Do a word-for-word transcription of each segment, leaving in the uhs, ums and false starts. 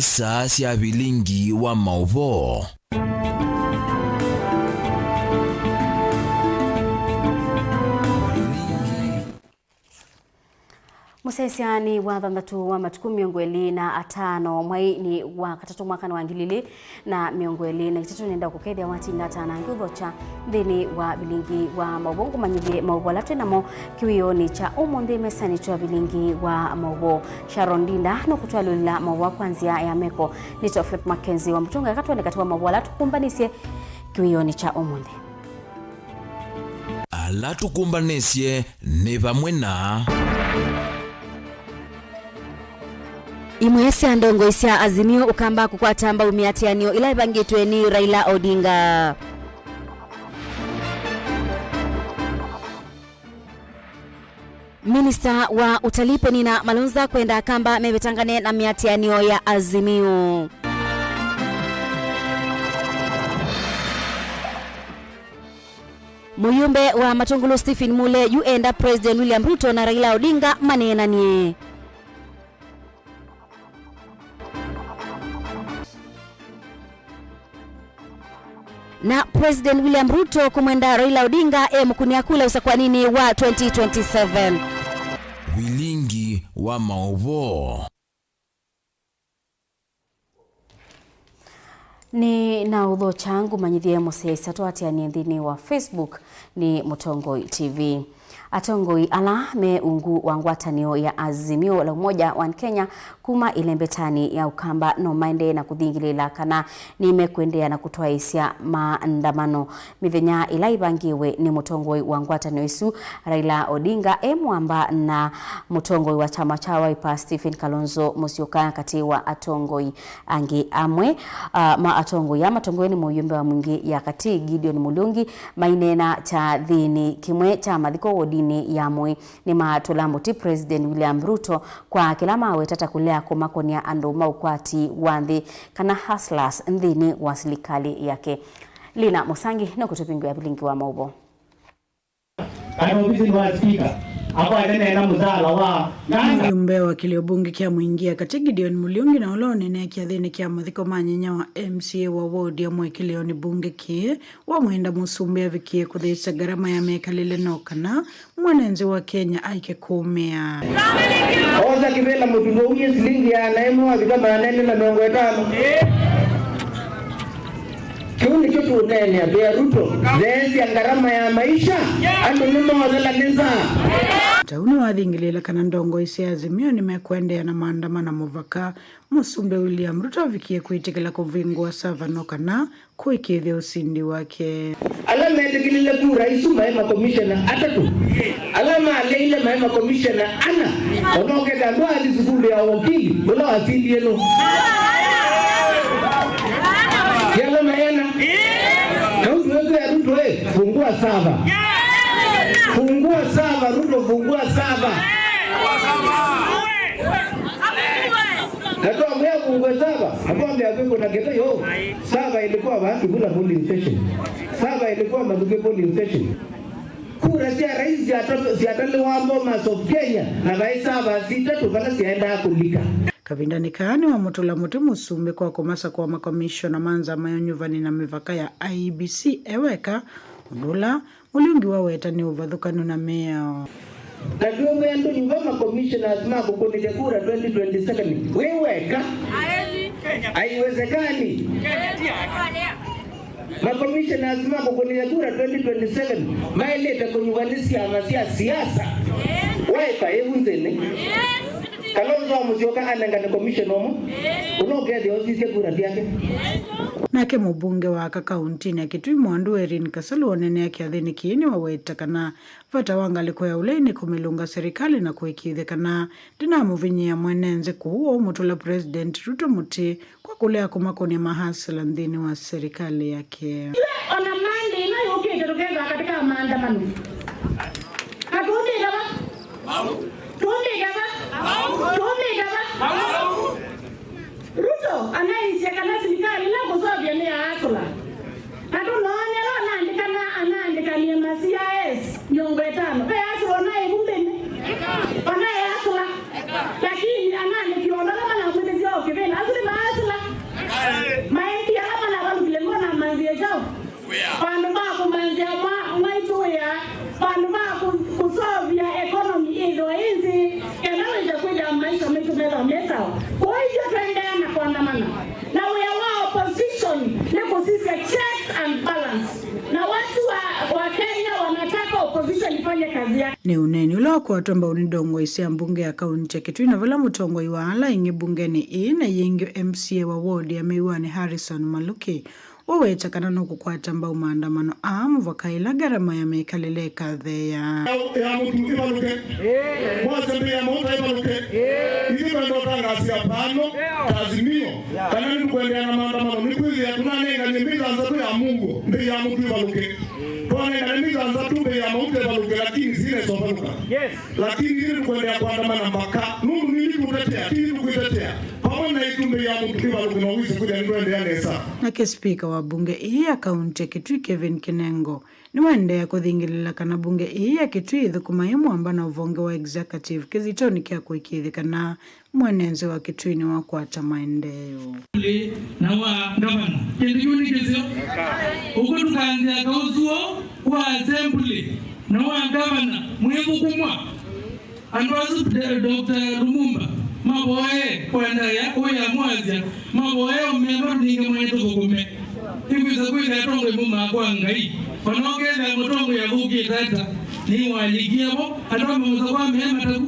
Saa sya vilingi wa maũvoo. Mũsyaĩĩsya nĩ wa thanthatũ wa matukũ mĩongo ĩlĩ na atano, mwai nĩ wa katatũ, mwaka nĩ wa ngili ilĩ na mĩongo ĩlĩ na itatũ. Nĩenda kũkethĩa watinda atana angĩ ũthokya nthĩnĩ wa vilingi wa maũvoo. Ngũmanyĩthye maũvoo ala twĩ namo kĩwĩonĩ kya ũmũnthĩ mesanĩ twa vilingi wa maũvoo. Sharon Ndinda nũkũtwalũlĩla maũvoo kwa nzĩa ya meko. Nĩtawa Faith Mackenzie wa Mũtunga, eka twone katĩ wa maũvoo ala tũkũmbanĩsye kĩwĩonĩ kya ũmũnthĩ. Ala tũkũmbanĩsye nĩ vamwe na. Imwe sya ndongoi sya Azimio ũkamba kũkwata mbau mĩatĩanĩo ĩla ĩvangĩtwe nĩ Raila Odinga. Minista wa ũtalii Penina Malonza kwenda Akamba mevetangane na mĩatĩanĩo ya Azimio. Mũyumbe wa Matungulu Stephen Mule yu enda President William Ruto na Raila Odinga maneenanie. Na President William Ruto kũmwenda Raila Odinga e mũkunĩa kula ũsakwaninĩ wa twenty twenty-seven. Vilingi wa maũvoo. Nĩ na ũthokya ngũmanyĩthye mũsyaĩĩsya twaatĩanĩe nthĩnĩ wa Facebook nĩ Mũtongoi T V. Atongoi ala me ungu wa ngwatanĩo ya Azimio la Umoja One Kenya kuma ĩlembetanĩ ya Ũkamba no maendee na kũthingĩlĩĩla kana nĩmekũendeea na kũtwaĩĩsya maandamano mĩthenya ĩla ĩvangĩwe nĩ mũtongoi wa ngwatanĩo ĩsu, Raila Odinga, e mwamba na mũtongoi wa kyama kya Wiper, Stephen Kalonzo Musyoka, katĩ wa atongoi angĩ amwe. Ah, ma atongoi aa matongoew'e nĩ mũyumbe wa Mwingi ya Katĩ, Gideon Mulugi, maineena kyathĩnĩ kĩmwe kya mathiko wodinĩ ya Moi. Nĩmatũla mũtĩ President William Ruto kwa kĩla maweta ta kũlea kũmakonĩa andũ ma ũkwati wa nthĩ, kana hustlers, nthĩnĩ wa silikalĩ yake. Lina Mũsangi nũkũtũvingũĩa vilingi wa maũvoo. Kana ovisinĩ wa spika, akwate nena mũsaala wa nganga. Mũyumbe wa kĩlio mbunge kya Mwingi ya Katĩ Gideon Mulugi na ũla ũneenea kyathĩnĩ kya mathiko ma nyinya wa M C A wa wodi ya Moi kĩlĩonĩ mbunge kĩĩ, wa mwenda mũsumbĩ avikie kũthĩĩsya ngarama ya mĩkalĩle no kana mwene nthĩ wa Kenya aike kũũmĩa. Osa kĩvĩla mũtuvo umye silingi ya ana ĩmwe wavika maana elĩ na mĩongo ĩtano. Kĩu nĩkyo tũũneenea twĩ a Ruto, theesya ngarama ya maisha, andũ nĩmoothela nĩ nzaa. Tau nĩwathingĩlĩĩla kana ndongoi sya Azimio nĩmekũendeea na maandamano mũvaka Mũsumbĩ William Ruto avikie kwĩtĩkĩla kũvingũa sava no kana kũĩkĩĩthya ũsindi wake. Ala metĩkĩlile kura isu maĩ makomishona atatũ. Ala maleile maĩ makomishona ana. Ona ũkethĩa andũ athi sukulu ya ũwakili, ũla wasindie nũ? Ti ala maĩ ana? Na ũndũ wĩkwĩa Ruto, ĩ, fungua sava. Fungua sava, Ruto, fungua sava. Na twamwĩa fungue sava, atwambĩa kwĩkũna kĩtũ yo. Sava ilikuwa wapi? Kula polling station. Sava ilikuwa Mathuke polling station. Kura sya rais syata-, syatalĩwa Bomas of Kenya, na vaĩ sava sitatũ vala syaendaa kũlika. Kavindanĩ kaa nĩwamũtũla mũtĩ mũsumbĩ kwa kũmasakũa makomishona ma nzama ya ũnyuvani na mĩvaka ya I E B C e weka, ũndũ ũla Mulugi waweta nĩ ũvathũkanu na mĩao. Na twĩw'ĩa ndũnyuva ma commissioners ma kũkũnĩthya kura twenty twenty-seven wĩ weka. Haiwezekani. Ma commissioners ma kũkũnĩthya kura twenty twenty-seven maĩlĩte kũnyuva nĩ syama sya siasa. Wiper ĩvu nthĩnĩ. Kalonzo wa Musyoka anengane commissioner ũmwe, ũla ũkethĩa ũsisye kura syake. Nake mũmbunge wa aka kauntinĩ ya Kitui Mwandu Irene Kasalu onenea kyathĩnĩ kĩĩ nĩwaweta kana vata wa ngalĩko ya ũlei nĩ kũmĩlũnga serikali na kũĩkĩĩthya kana ndĩnamũvinyĩĩa mwene nthĩ kũu ũmũtũla President Ruto mũtĩ kwa kũlea kũmakũnĩa mahasla nthĩnĩ wa serikali yake. Ona Monday ĩno yũkĩte tũkethĩwa katika maandamano. Na tũũmĩte va? Tũũmĩte va? Tũũmĩte va? Ruto anaisye kana silikalĩ ĩla kũseũvya nĩ ya asũla. Na tũnoona ũla anaandĩkana, anaandĩkanie ma C I S mĩongo ĩtano. Ve asũla ona ĩvu nthĩnĩ? Ona e asũla. Lakini anaandĩki onthe ala manamwĩtĩsya o kĩvĩla, asu nĩ maasu. Nĩ ũneeni ũla wakwatwa mbau nĩ ndongoi sya mbunge ya kaunti ya Kitui, na vala mũtongoi wa ala aingĩ mbungenĩ ĩĩ na yĩngĩ M C A wa ward ya Mĩw'anĩ Harrison Maluki, ũweta kana nũkũkwata mbau maandamano aa mũvaka ĩla ngarama ya mĩkalĩle ĩkatheea. Ya mũtu ĩvalũke. Mwasembe ya mauta ĩvalũke. Ithyĩ twenda ũtangasia pano ta Azimio kana nĩtũkwendeea na maandamano, nĩkwĩthĩa tũnanenganie mbei thanthatũ ya mũuo, mbei ya mũtu ĩvalũke. Twanengane mbei thanthatũ, mbei ya mauta ĩvalũke, lakini sinesa ũvalũka. Lakini ithyĩ tũkwendeea kuandamana mpaka, nũndũ nini tũtetea, ti nini tũkwĩtetea. Vamwe na itumbĩ ya mũtu ĩvalũke na ũwĩsĩ kwĩthĩa nĩtũendeea nesa. Nake spika wa mbunge ii ya kaunti ya Kitui, Kevin Kinengo, nĩwaendeea kũthingĩlĩla kana mbunge ii ya Kitui ĩthũkũma ĩ mwamba na ũvonge wa executive kĩthitoni kya kũĩkĩĩthya kana mwene nzĩ wa Kitui nĩwakwata maendeeo. Na wa ngavana. Kĩndũ kĩu nĩ kĩseo. Ũkw'o tũkanzĩa kaũsuo wa assembly na wa ngavana mwĩthũkũmwa. Andũ asu Doctor Lumumba mavoye kwa ndaĩa ũya mwasya, mavoye ũmemba tũninge mwene tũthũkũme. Nĩkwĩsa kwĩthĩa atongoi maumaa kwa Ngai. Ona ũkethĩa mũtongoi athũkĩte ata, nĩwalikie vo, andũ amamũsa kwa mea mataku.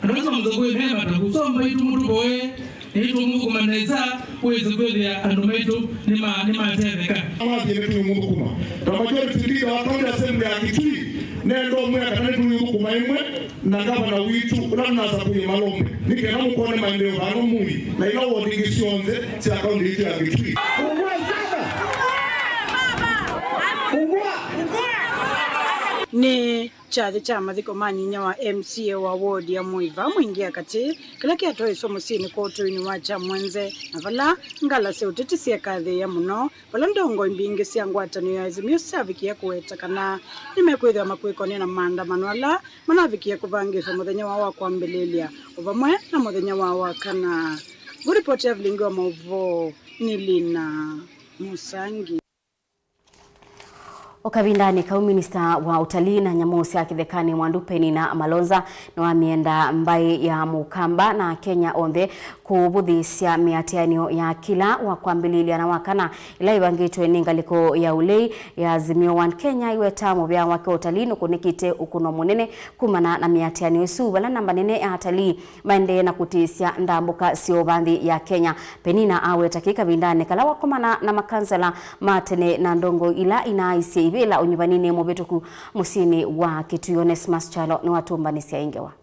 Andũ asu mamũsa kwa mea mataku. So mbaitũ mũtũvoye, nĩtũmũthũkũma nesa, wĩse kwĩthĩa andũ maitũ nĩma-, nĩmatetheka. Wathi nĩtũmũthũkũma. Na majority leader wa county assembly ya Kitui, nenda ũmwĩa kana nĩtũmũthũkũma ĩmwe na ngavana witũ, ũla nasa kũyĩ malombe. Nĩ kenda mũkone maendeeo vano mũi, na ila ward ingĩ syonthe sya county yitũ ya Kitui. Ungua sana! Ungua! Nĩ kyathĩ kya mathiko ma nyinya wa M C A wa ward ya Mũiva Mwingi ya Katĩ, kĩla kyatwaĩswe mũsyĩnĩ kwa ũtũinĩ wa Kyamwenze, na vala ngala sya ũteti syekathĩĩa mũno, vala ndongoi mbingĩ sya ngwatanĩo ya Azimio syavikie kũweta kana nĩmekwĩthĩwa makwĩkonĩa na maandamano ala manavikie kũvangĩĩswa mũthenya wao wa kwambĩlĩlya, o vamwe na mũthenya wao wa kana. Vu ripoti ya vilingi wa maũvoo nĩ Lina Mũsangi. O kavindanĩ kau, minista wa ũtalii na nyamũ sya kĩthekanĩ Mwandu Penina Malonza nĩwamĩenda mbaĩ ya Mũkamba na Kenya onthe kũvũthĩĩsya mĩatĩanĩo ya kĩla wa kwambĩlĩlya na wa kana ĩla ĩvangĩtwe nĩ ngalĩko ya ũlei ya Azimio One Kenya, ĩwetaa mũvea wake wa ũtalii nũkũnĩkĩte ũkũno mũnene kumana na mĩatĩanĩo ĩsu, vala namba nene ya atalii maendee na kũtĩĩsya ndambũka syoo va nthĩ ya Kenya. Penina aweta kĩĩ kavindanĩ kala wakomana na makansela ma tene na ndongoi ila inaaisye ivĩla ũnyuvaninĩ mũvĩtũku mũsyĩnĩ wa Kitui. Onesmus Kyalo nĩwatũmbanĩsya ĩ ngewa.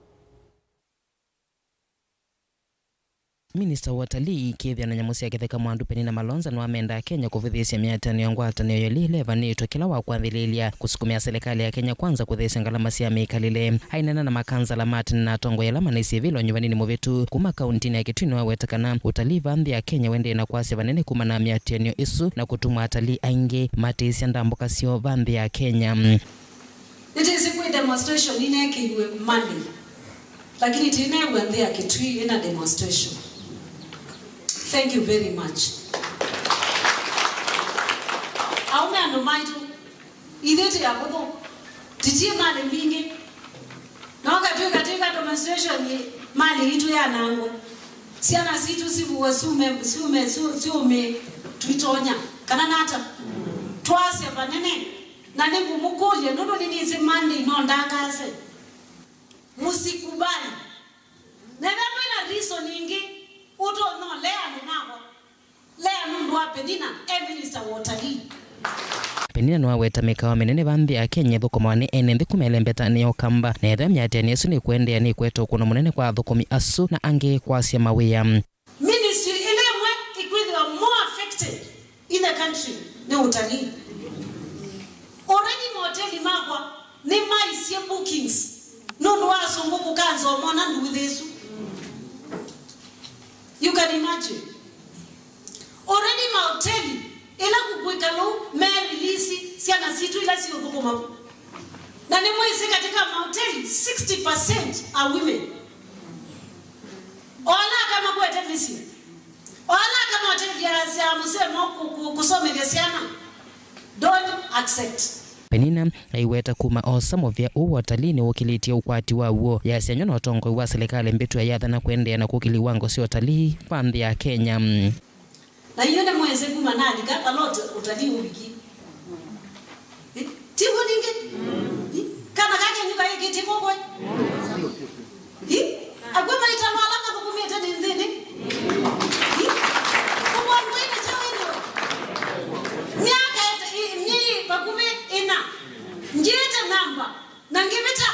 Minista wa ũtalii, kĩthĩo na nyamũ sya kĩtheka Mwandu Penina Malonza nĩwamenda Akenya kũvũthĩĩsya mĩatĩanĩo ya ngwatanĩo ya ũlei ĩla ĩvanĩtwe kĩla wa kwambĩlĩlya kũsukumĩa silikalĩ ya Kenya Kwanza kũtheesya ngalama sya mĩkalĩle. Aineena na makansala ma tene na atongoi ala manaisye ĩvĩla ũnyuvaninĩ mũvĩtu kuma kauntinĩ ya Kitui, nĩwaweta kana ũtalii va nthĩ ya Kenya ũendee na kwasya vanene kumana na mĩatĩanĩo ĩsu na kũtuma atalii aingĩ matĩĩsya ndambũka syoo va nthĩ ya Kenya. Nĩtĩsĩ kwĩ demonstration ineekĩiwe Monday, lakini tĩneew'a nthĩ ya Kitui ĩna demonstration. Thank you very much. Aũme andũ maitũ, ithyĩ tĩ avũthũ, tĩtiĩ malĩ mbingĩ. No katwĩka twĩka demonstration, malĩ itũ yanangwa. Syana sitũ sivũwa syume, syume, syu-, syũmĩ twitonya. Kana nata? Twasya vanene. Na nĩngũmũkũlya, nũndũ nĩnĩsĩ Monday no ndakase. Mũsikubali. Na ĩla mwĩna reason ĩngĩ, ũtonya ũlea andũ makwa. Lea nũndũ wa Penina, e minista wa ũtalii. Penina nĩwaweta mĩkawa mĩnene va nthĩ ya Kenya ĩthũkũmawa nĩ ene nthĩ kuma ĩlembetanĩ ya Ũkamba, na ethĩwa mĩatĩanĩo ĩsu nĩkũendeea, nĩkwete ũkũno mũnene kwa athũkũmi asu na angĩ kwasya mawĩa. Ministry ĩla ĩmwe ĩkwĩthĩwa more affected in the country nĩ ũtalii. Already mahoteli makwa nĩmaisye bookings nũndũ wa asũngũ kũkanza ũmona nduuthĩ ĩsu. You can imagine. Already mahoteli ĩla kũkwĩka lũu me release syana sitũ ila siũthũkũma. Na nĩmwĩsĩ katika mahoteli, sixty percent are women. O ala aka makwete mĩsyĩ. O ala aka matethya sya mũsemo kũ-, kũ-, kũsomethya syana. Don't accept. Penina aiweta kuma osa mũvĩa ũũ wa ũtalii nĩwũkĩlĩtye ũkwati waw'o, yasya nyũ na ũtongoi wa silikalĩ mbĩtu ya yathana kũendeea na kũkĩlya iwango sya ũtalii va nthĩ ya Kenya. Na inyuĩ nĩmwĩsĩ kuma nalika vala ũta-, ũtalii ũvikie. Eh, ti w'o ningĩ? Eh, Aka kenyu kaĩkĩtye kũkwe. Ĩ? Akw'o maitano ala mathũkũmĩte nĩ nthĩnĩ. Ĩ? Kũkwa ndwĩne kyaũ ĩno? Myaka ĩta-, ĩ, myei vakuvĩ ĩna. Ngyĩte namba. Na ngĩvĩta,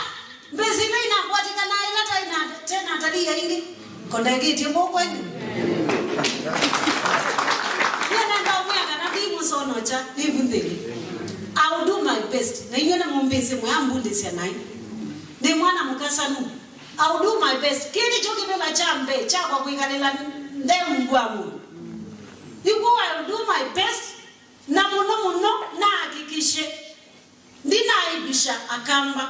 mbesa ila inakwatĩkana ĩla taĩ na, te na atalii aingĩ, ko ndekĩtye kũkwenyu. Nĩenda mwĩa kana ndimũsonokya, nĩvunthĩlye. I will do my best. Na inyuĩ nĩmũmbĩsĩ mwambundĩsya naĩ. Nĩ mwana mũkasanu. I will do my best. Kĩĩ nĩkyo kĩvĩla kya mbee kyakwa kwĩkalĩla nde Mungu wa mũndũ. Nĩkw'o I will do my best, na mũno mũno nahakikishe ndinaaibisha Akamba.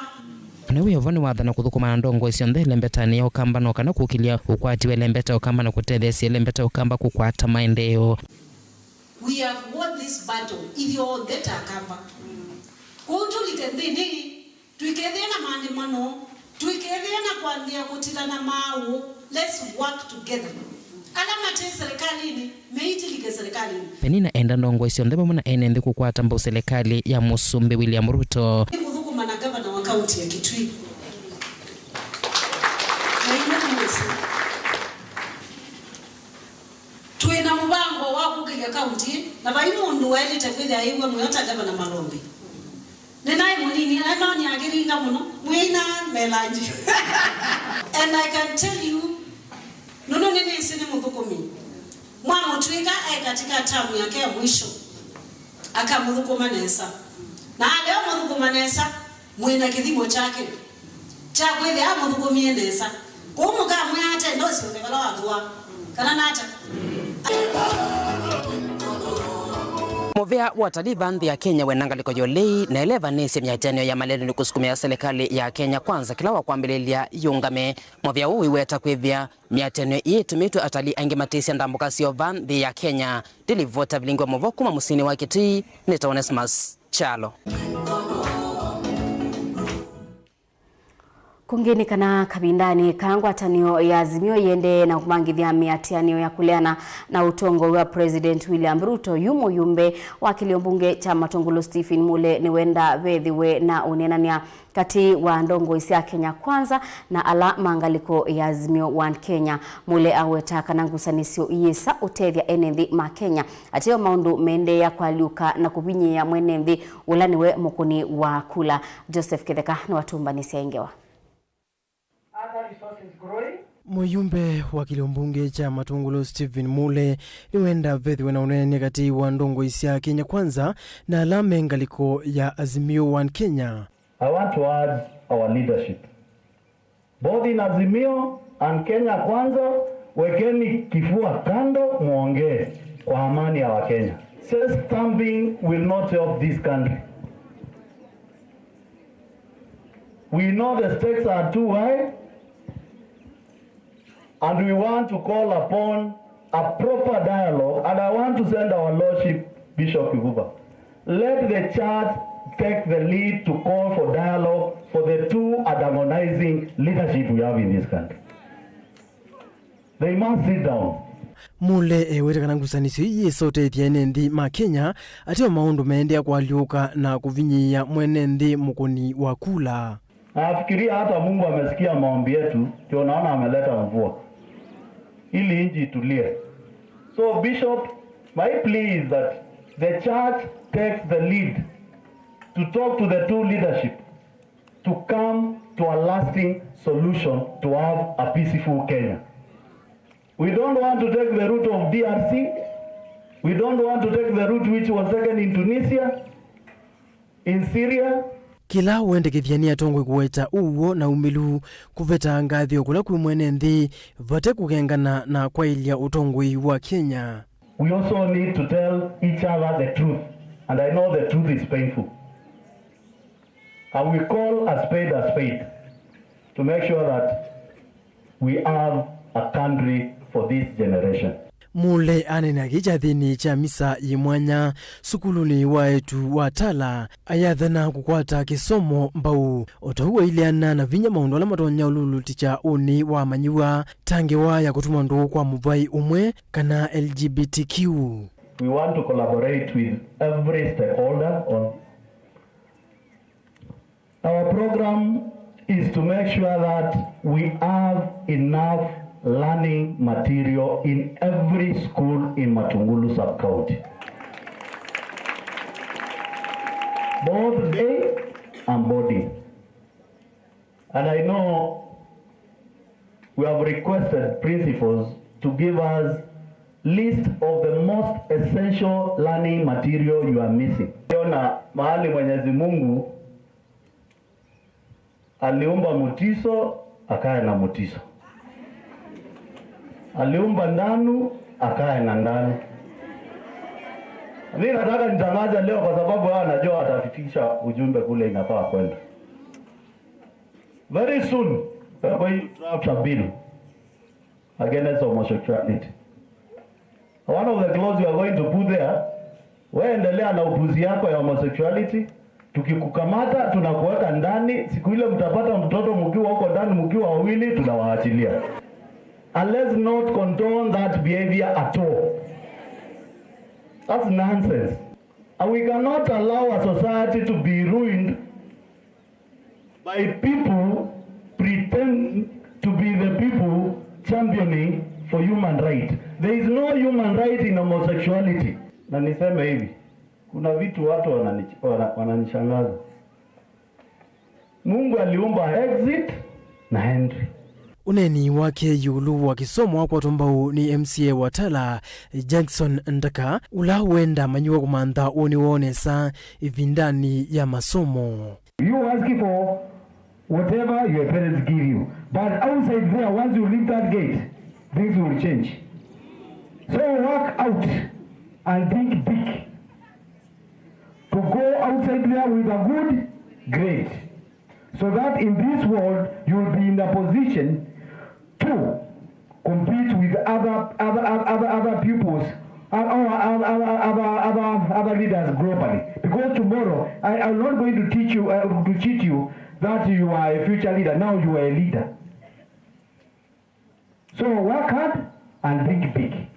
O na wĩ o vo, nĩwathana kũthũkũma na ndongoi syonthe ĩlembetanĩ ya Ũkamba no kana kũkĩlya ũkwati wa ĩlembeta ya Ũkamba na kũtetheesya ĩlembeta ya Ũkamba kũkwata maendeeo. We have won this battle ithyonthe ta Akamba. Kwoou tũlike nthĩnĩ, tũikethĩa na maandamano, tũikethĩa na kwambĩĩa kũtilana maaũ. Let's work together. Ala mate serikalini, meĩtĩlĩke serikalini. Penina enda ndongoi syonthe vamwe na ene nthĩ kũkwata mbau selekalĩ ya Mũsumbĩ William Ruto. Nĩngũthũkũma na ngavana wa kaunti ya Kitui. Na inyuĩ nĩmwĩsĩ, twĩ na mũvango wa kũkĩlya kaunti, na vai mũndũ waĩlĩte kwĩthĩa aĩw'a mũyo ta ngavana Malombi. Nĩnaĩ mũnini, na no nĩakĩringa mũno, mwĩina melanji. And I can tell you, nũndũ nĩnĩsĩ nĩ mũthũkũmi, mwamũtw'ĩka e katika tamu yake ya mwisho, akamũthũkũma nesa. Na alea ũmũthũkũma nesa, mwĩ na kĩthimo kyake kya kwĩthĩa amũthũkũmie nesa. Kũu mũkamwĩa ate ndosi ũndũ vala wathũa, kana nata? Mũvĩa wa atalii va nthĩ ya Kenya wĩ na ngalĩko ya ũlei na ĩla ĩvanĩĩsye mĩatĩanĩo ya malelũnĩ kũsukumĩa selekalĩ ya Kenya Kwanza kĩla wa kwambĩlĩlya yĩũngame. Mũvĩa ũũ wĩweta kwĩthĩa mĩatĩanĩo ĩĩ ĩtũmĩtwe atalii aingĩ matĩsya ndambũka syoo va nthĩ ya Kenya. Ndilivota vilingi wa mũvoo kuma mũsyĩnĩ wa Kitui, nĩ ta Onesmus Kyalo. Kũngĩ nĩ kana kavindanĩ kaa ngwatanĩo ya Azimio yĩendee na kũmangĩthya mĩatĩanĩo ya kũleana na ũtongoi wa President William Ruto, yu mũyumbe wa kĩlio mbunge kya Matũngũlũ Stephen Mule nĩwenda vethĩwe na ũneenany'a katĩ wa ndongoi sya Kenya Kwanza na ala ma ngalĩko ya Azimio One Kenya. Mule aweta kana ngusanĩsyo iyĩsa ũtethya ene nthĩ ma Kenya, ateo maũndũ meendeea kũalyũka na kũvinyĩĩa mwene nthĩ ũla nĩwe mũkũni wa kula. Joseph Kĩtheka nĩwatũmbanĩsya ĩ ngewa. Mũyumbe wa kĩlio mbunge kya Matũngũlũ Stephen Mule nĩwenda vethĩwe na ũneenany'a katĩ wa ndongoi sya Kenya Kwanza na ala me ngalĩko ya Azimio One Kenya. I want to urge our leadership, both in Azimio and Kenya Kwanza, wekeni kifua kando, muongee kwa amani ya Wakenya. Chest thumping will not help this country. We know the stakes are too high, and we want to call upon a proper dialogue, and I want to send our Lordship, Bishop Kivuva, let the church take the lead to call for dialogue for the two antagonizing leadership we have in this country. They must sit down. Mule ewete kana ngusanĩsyo ii yĩsa ũtethya ene nthĩ ma Kenya, ateo maũndũ meendeea kũalyũka na kũvinyĩĩa mwene nthĩ mũkũni wa kula. Nafikiria hata Mungu amesikia maombi yetu, ndio naona ameleta mvua ili nchi itulie. So, Bishop, my plea is that the church takes the lead to talk to the two leadership to come to a lasting solution to have a peaceful Kenya. We don't want to take the route of D R C. We don't want to take the route which was taken in Tunisia, in Syria. Kĩla ũendekethya nĩ atongoi kũweta ũw'o na umĩlu, kũveta ngathĩo kũla kwĩ mwene nthĩ, vate kũkengana na kwaĩlya ũtongoi wa Kenya. We also need to tell each other the truth, and I know the truth is painful. And we call a spade a spade to make sure that we have a country for this generation. Mule aneenea kĩĩ kyathĩnĩ kya misa yĩ mwanya sukulunĩ wa eĩtu wa Tala, ayathana kũkwata kĩsomo mbau, o ta ũu aileana na vinya maũndũ ala matonya ũlulutĩkya ũnĩ wa amanyĩw'a ta ngewa ya kũtuma ndũũ kwa mũvai ũmwe kana L G B T Q. We want to collaborate with every stakeholder on, Our program is to make sure that we have enough learning material in every school in Matungulu sub-county, both day and boarding. And I know we have requested principals to give us list of the most essential learning material you are missing. Ona mahali Mwenyezi Mungu aliumba mutiso, akae na mutiso. Aliumba ndanu, akae na ndanu. Mimi nataka nitangaze leo kwa sababu hawa najua watafikisha ujumbe kule inafaa kwenda. Very soon, we are going to draft a bill against homosexuality. One of the clause we are going to put there, we endelea na upuzi yako ya homosexuality, tukikukamata tunakuweka ndani, siku ile mtapata mtoto mkiwa huko ndani mkiwa wawili, tunawaachilia. And let's not condone that behavior at all. That's nonsense. And we cannot allow a society to be ruined by people pretending to be the people championing for human right. There is no human right in homosexuality. Na niseme hivi, kuna vitu watu wanani-, wana-, wananishangaza. Mungu aliumba exit na entry. Ũneeni wake ĩũlũ wa kĩsomo wakwatwa mbau nĩ M C A wa Tala, Jackson Ndaka, ũla wenda amanyĩw'a kũmantha woni woo nesa ĩvindanĩ ya masomo. You ask for whatever your parents give you. But outside there, once you leave that gate, things will change. So work out and think big. To go outside there with a good grade. So that in this world, you'll be in a position to compete with other, other, other, other pupils, uh, or other, other, other, other, other leaders globally. Because tomorrow, I, I'm not going to teach you, uh, to cheat you that you are a future leader. Now you are a leader. So work hard and think big.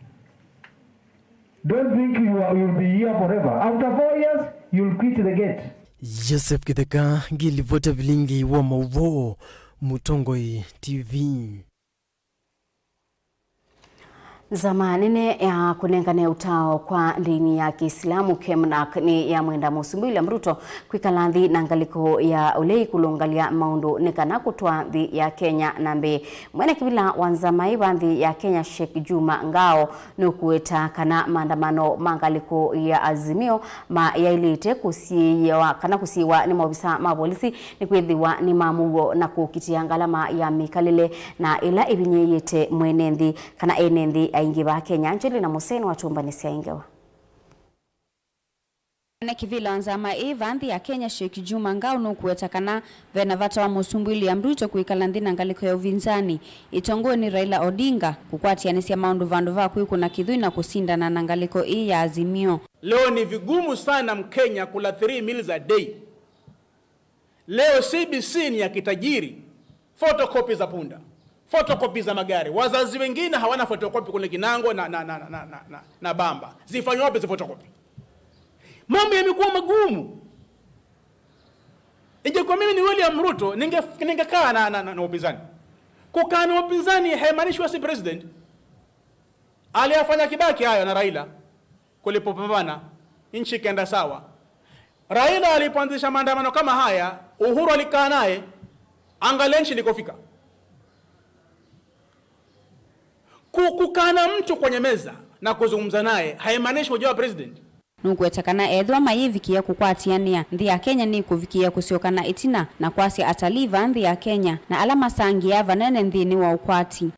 Don't think you are, you'll be here forever. After four years, you'll quit the gate. Joseph Kitheka, ngilivota vilingi wa mauvoo, Mũtongoi T V. Nzama nene ya kũnengane ũtao kwa ndĩni ya Kĩislamu, KEMNAK, nĩ ya mwenda Mũsumbĩ William Ruto kwĩkala nthĩ na ngalĩko ya ũlei kũlũngalya maũndũ nĩ kana kũtwaa nthĩ ya Kenya na mbee. Mwene kĩvĩla wa nzama ĩ va nthĩ ya Kenya, Sheikh Juma Ngao, nũkũweta kana maandamano ma ngalĩko ya Azimio mayaĩlĩte kũsiĩĩwa kana kũsiĩĩwa nĩ maovisa ma volisi nĩkwĩthĩwa nĩ ma mũuo na kũkitĩa ngalama ya mĩkalĩle na ĩla ĩvinyĩĩte mwene nthĩ kana ene nthĩ aingĩ va Kenya. Angelina Mũseni watũmbanĩsya ĩ ngewa. Mwene kĩvĩla wa nzama ĩĩ va nthĩ ya Kenya, Sheikh Juma Ngao, nũkũweta kana ve na vata wa Mũsumbĩ William Ruto kwĩkala nthĩ na ngalĩko ya ũvinzani ĩtongoew'e nĩ Raila Odinga kũkwatĩanĩsya maũndũ vandũ va kwĩkũna kĩthũi na kũsindana na ngalĩko ĩĩ ya Azimio. Leo ni vigumu sana Mkenya kula three meals a day. Leo C B C ni ya kitajiri. Photocopy za punda, photocopy za magari. Wazazi wengine hawana photocopy kule Kinango na, na, na, na, na, na, na Bamba. Zifanywa wapi zi photocopy? Mambo yamekuwa magumu. Ingekuwa mimi ni William Ruto, ninge-, ningekaa na, na, na, na upinzani. Kukaa na upinzani haimaanishi wewe si president. Aliyafanya Kibaki hayo na Raila. Kulipopambana, nchi ikaenda sawa. Raila alipoanzisha maandamano kama haya, Uhuru alikaa naye, angalia nchi ilikofika. Ku-, kukaa na mtu kwenye meza na kuzungumza naye haimaanishi hujawa president. Nũkweta kana ethĩwa mayĩvikĩĩa kũkwatĩanĩa, nthĩ ya Kenya nĩkũvikĩĩa kũsyoka na ĩtina na kwasya atalii va nthĩ ya Kenya na ala masangĩaa vanene nthĩnĩ wa ũkwati.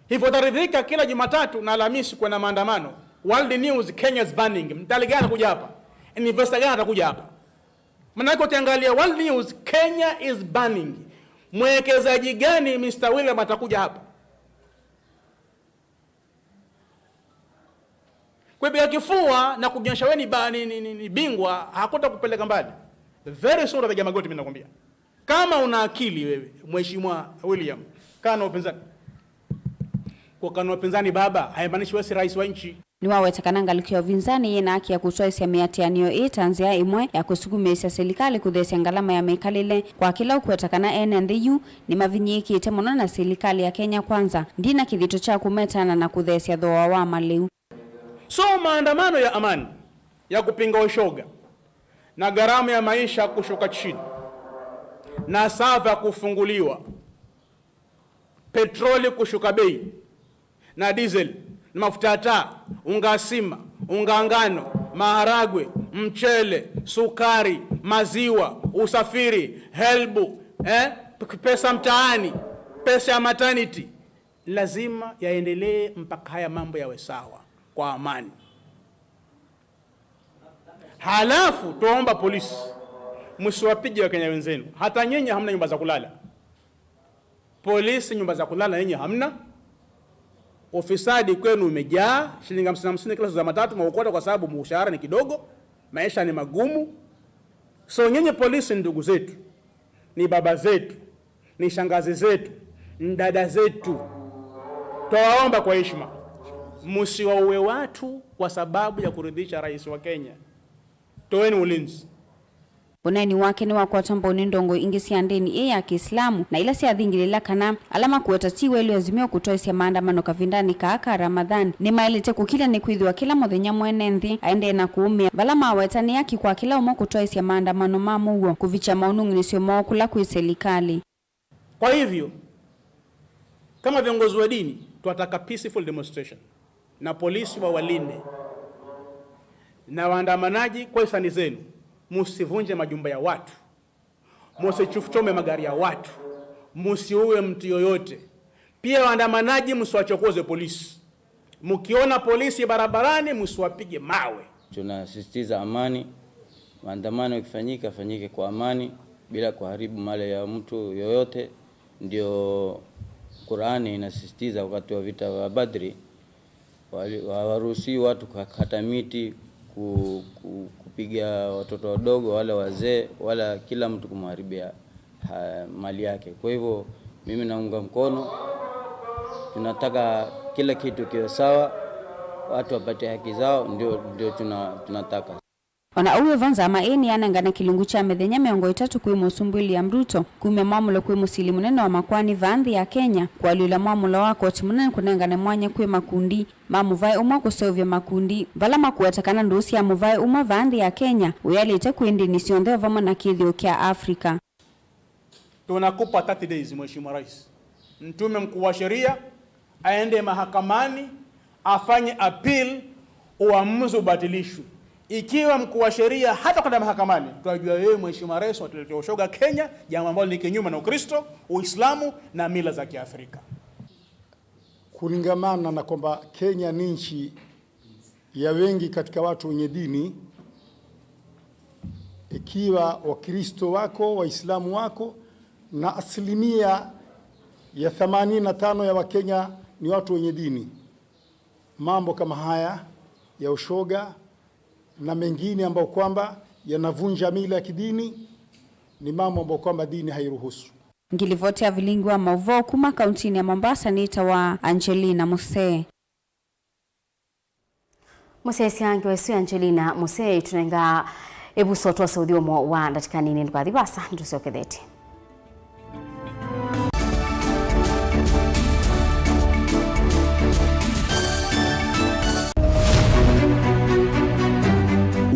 Hivyo utaridhika kila Jumatatu na Alhamisi kuna maandamano. World News, Kenya is burning. Mtalii gani atakuja hapa? Investor gani atakuja hapa? Maanake ukiangalia World News, Kenya is burning. Mwekezaji gani, Mister William, atakuja hapa? Kupiga kifua na kujionyesha wewe ni ba-, ni, ni, ni, ni bingwa, hakutakupeleka mbali. Very soon utapiga magoti, mimi nakwambia. Kama una akili wewe, Mheshimiwa William, kaa na upinzani. Kukaa na upinzani, baba, haimaanishi wewe si rais wa nchi. Nĩwaweta kana ngalĩko ya ũvinzanĩ yĩ na haki ya kũtwaĩsya mĩatĩanĩo ĩĩ ta nzĩa ĩmwe ya kũsukumĩĩsya silikalĩ kũtheesya ngalama ya mĩkalĩle kwa kĩla ũkweta kana ene nthĩ yu nĩmavinyĩĩkĩte mũno na silikalĩ ya Kenya Kwanza ndina kĩthito kya kũmetana na kũtheesya thooa wa malĩu. So maandamano ya amani ya kupinga ushoga na gharama ya maisha kushuka chini na sava kufunguliwa, petroli kushuka bei, na diesel, na mafuta ya taa, unga sima, unga ngano, maharagwe, mchele, sukari, maziwa, usafiri, helbu, eh, p-, pesa mtaani, pesa ya maternity, lazima yaendelee mpaka haya mambo yawe sawa kwa amani. Halafu twaomba polisi, msiwapige Wakenya wenzenu. Hata nyinyi hamna nyumba za kulala. Polisi, nyumba za kulala nyinyi hamna. Ufisadi kwenu umejaa, shilingi hamsini hamsini kila siku za matatu mwaokota kwa sababu mshahara ni kidogo, maisha ni magumu. So nyinyi polisi, ndugu zetu, ni baba zetu, ni shangazi zetu, ni dada zetu. Twawaomba kwa heshima, msiwaue watu kwa sababu ya kuridhisha rais wa Kenya. Toeni ulinzi. Ũneeni wake nĩwakwata mbau nĩ ndongoi ingĩ sya ndĩni ĩĩ ya Kĩislamu, na ila syathingĩlĩla kana ala makũweta ti weli Azimio kũtwaĩsya maandamano kavindanĩ kaa ka Ramadhan nĩmaĩlĩte kũkilya, nĩkwĩthĩwa kĩla mũthenya mwene nthĩ aendee na kũũmĩa vala maweta nĩ haki kwa kĩla ũmwe kũtwaĩsya maandamano ma mũuo kũvikya maũnung'unĩsyo moo kũla kwĩ silikalĩ. Kwa hivyo, kama viongozi wa dini, twataka peaceful demonstration na polisi wawalinde. Na waandamanaji, kwa hisani zenu, musivunje majumba ya watu, musichome magari ya watu, musiue mtu yoyote. Pia waandamanaji, msiwachokoze polisi. Mkiona polisi barabarani, msiwapige mawe. Tunasisitiza amani. Maandamano yakifanyika, yafanyike kwa amani, bila kuharibu mali ya mtu yoyote. Ndio Qur'ani inasisitiza wakati wa vita vya Badri, wali-, hawaruhusiwi watu kukata miti, ku-, ku-, kupiga watoto wadogo, wala wazee, wala kila mtu kumharibia ha-, mali yake. Kwa hivyo, mimi naunga mkono, tunataka kila kitu kiwe sawa, watu wapate haki zao, ndio, ndio tuna-, tunataka. O na ũu wĩ vo, nzama ĩĩ nĩyanengane kĩlungu kya mĩthenya mĩongo ĩtatũ kwĩ Mũsumbĩ William Ruto kumya mwamũlo kwĩ mũsili mũnene wa makoani vaa nthĩ ya Kenya kũalyũla mwamũlo wa koti mũnene kũnengane mwanya kwĩ makundi ma mũvaĩ ũmwe kũseũvya makundi vala makũweta kana ndũũ sya mũvaĩ ũmwe vaa nthĩ ya Kenya ũyaĩlĩte kwĩ ndĩni syonthe o vamwe na kĩthĩo kya Africa. Tunakupa thirty days, Mheshimiwa Rais. Mtume mkuu wa sheria aende mahakamani, afanye appeal, uamuzi ubatilishwe. Ikiwa mkuu wa sheria hatakwenda mahakamani, tutajua wewe, Mheshimiwa Rais, watuletea ushoga Kenya, jambo ambalo ni kinyume na Ukristo, Uislamu na mila za Kiafrika. Kulingamana na kwamba Kenya ni nchi ya wengi katika watu wenye dini, ikiwa Wakristo wako, Waislamu wako, na asilimia ya themanini na tano ya Wakenya ni watu wenye dini, mambo kama haya ya ushoga na mengine ambayo kwamba yanavunja mila ya kidini ni mambo ambayo kwamba dini hairuhusu. Ngilivoti ya vilingi wa mauvoo kuma kauntinĩ ya Mombasa nĩtawa Angelina Musee. Mũsyaĩĩsya ngewa ĩsu ya Angelina Musee ĩtũnenga ĩvuso twose ũthyũmũo wa ndatĩka nini. Ndũkathi vaasa, nĩtũsyokethetye.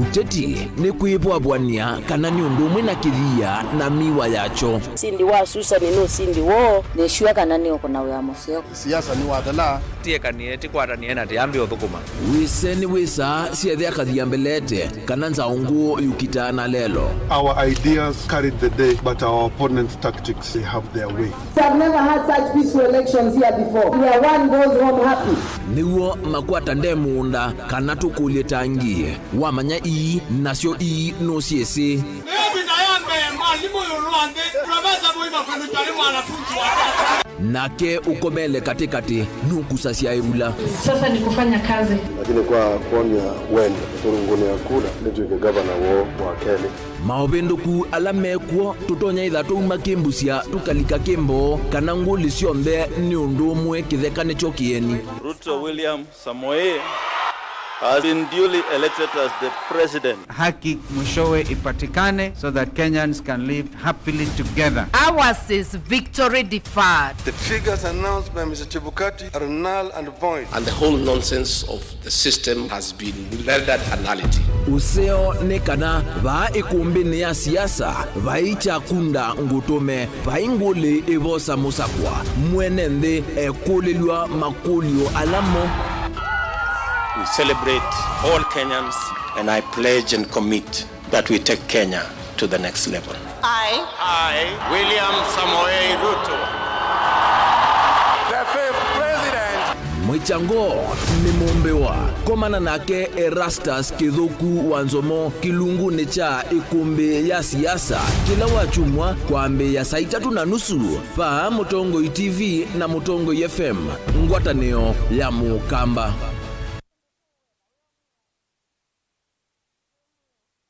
Ũteti nĩ kwĩvwavw'ania kana nĩ ũndũ ũmwe na kĩthia na miwa yakyo. Ũsindi wa Susan nĩ ũsindi woo. Nĩ sure kana nĩ ũkũna wĩa mũseo. Siasa nĩ wathela. Tiekanie, tikwatanĩe na tiambi ũthũkũma. Wĩse nĩ wĩsaa syethĩa kathia mbelete, kana nzaũ ngũũ yũkitaa na lelo. Our ideas carried the day, but our opponents' tactics, they have their way. I've never had such peaceful elections here before, where one goes home happy. Nĩw'o makwata nde mũũnda, kana tũkũlye tangi. Wamanya ii, nasyo ii nũsyĩsĩ. Ĩyo visa ya mbee, mwalimũ ĩũlũ wa nthĩ, Profesa Mũima kũlutwa nĩ mwanafunzi wake. Nake ũkomele katĩkatĩ nũkusasya ĩvula. Sasa ni kufanya kazi. Lakini kwa kuonia wendo, kũrũngũnĩa kura, nĩtw'ĩke gavana woo wa kelĩ. Maũvĩndũku ala mekw'o, tũtonya ĩtha twauma kĩmbusya tũkalika kĩmboo, kana ngũlĩ syonthe nĩ ũndũ ũmwe, kĩtheka nĩkyo kĩeni. Ruto William Samoei. has been duly elected as the president. Haki mwishowe ipatikane so that Kenyans can live happily together. Ours is victory deferred. The figures announced by Mister Chebukati are null and void. And the whole nonsense of the system has been rendered a nullity. Ũseo nĩ kana vaa ĩkũmbĩnĩ ya siasa vai kyakunda ngũtũme, vai ngũlĩ ĩvosa mũsakwa, mwene nthĩ ekũlĩlw'a makũlyo ala mo. We celebrate all Kenyans, and I pledge and commit that we take Kenya to the next level. I, I, William Samoei Ruto, the fifth president. Mwĩkyango nĩ mũmbĩwa. Komana nake Erastus Kĩthũku wa Nzomo kĩlungunĩ kya ĩkũmbĩ ya siasa kĩla wakyumwa kwambĩĩa saa itatũ na nusu vaa Mũtongoi T V na Mũtongoi F M, ngwatanĩo ya Mũkamba.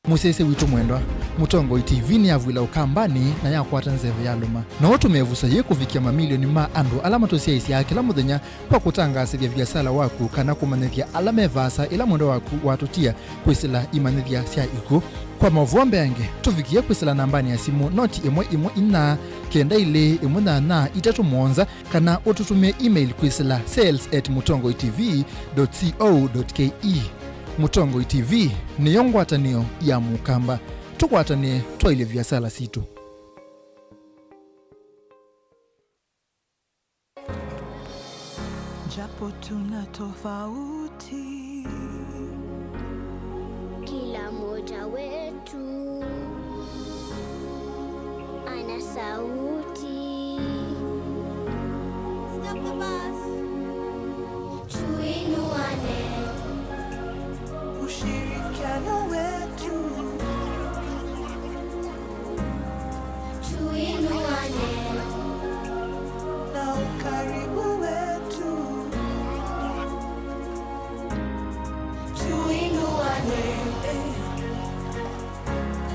Mũsyaĩĩsya witũ mwendwa, Mũtongoi T V nĩyavw'ĩla Ũkambanĩ na yakwata nzeve yalũma. No ũtũmĩe ĩvuso yĩĩ kũvikĩa mamilioni ma andũ ala matũsyaĩĩsyaa kĩla mũthenya kwa kũtangaasĩthya viasala waku kana kũmanyĩthya ala me vaasa ĩla mwendwa waku watũtia kwĩsĩla imanyĩthya sya ikw'ũ. Kwa maũvoo mbeange, tũvikĩe kwĩsĩla nambanĩ ya simũ noti ĩmwe ĩmwe inya kenda ilĩ ĩmwe nyanya itatũ mũonza, kana ũtũtũmĩe email kwĩsĩla sales at mũtongoi T V dot co dot K E. Mũtongoi T V nĩyo ngwatanĩo ya Mũkamba. Tũkwatanĩe twaĩlye viasala sitũ. Japo tuna tofauti, kila moja wetu ana sauti. Tuinuane, ushirikiano wetu. Tuinuane, na ukaribu wetu. Tuinuane, eh,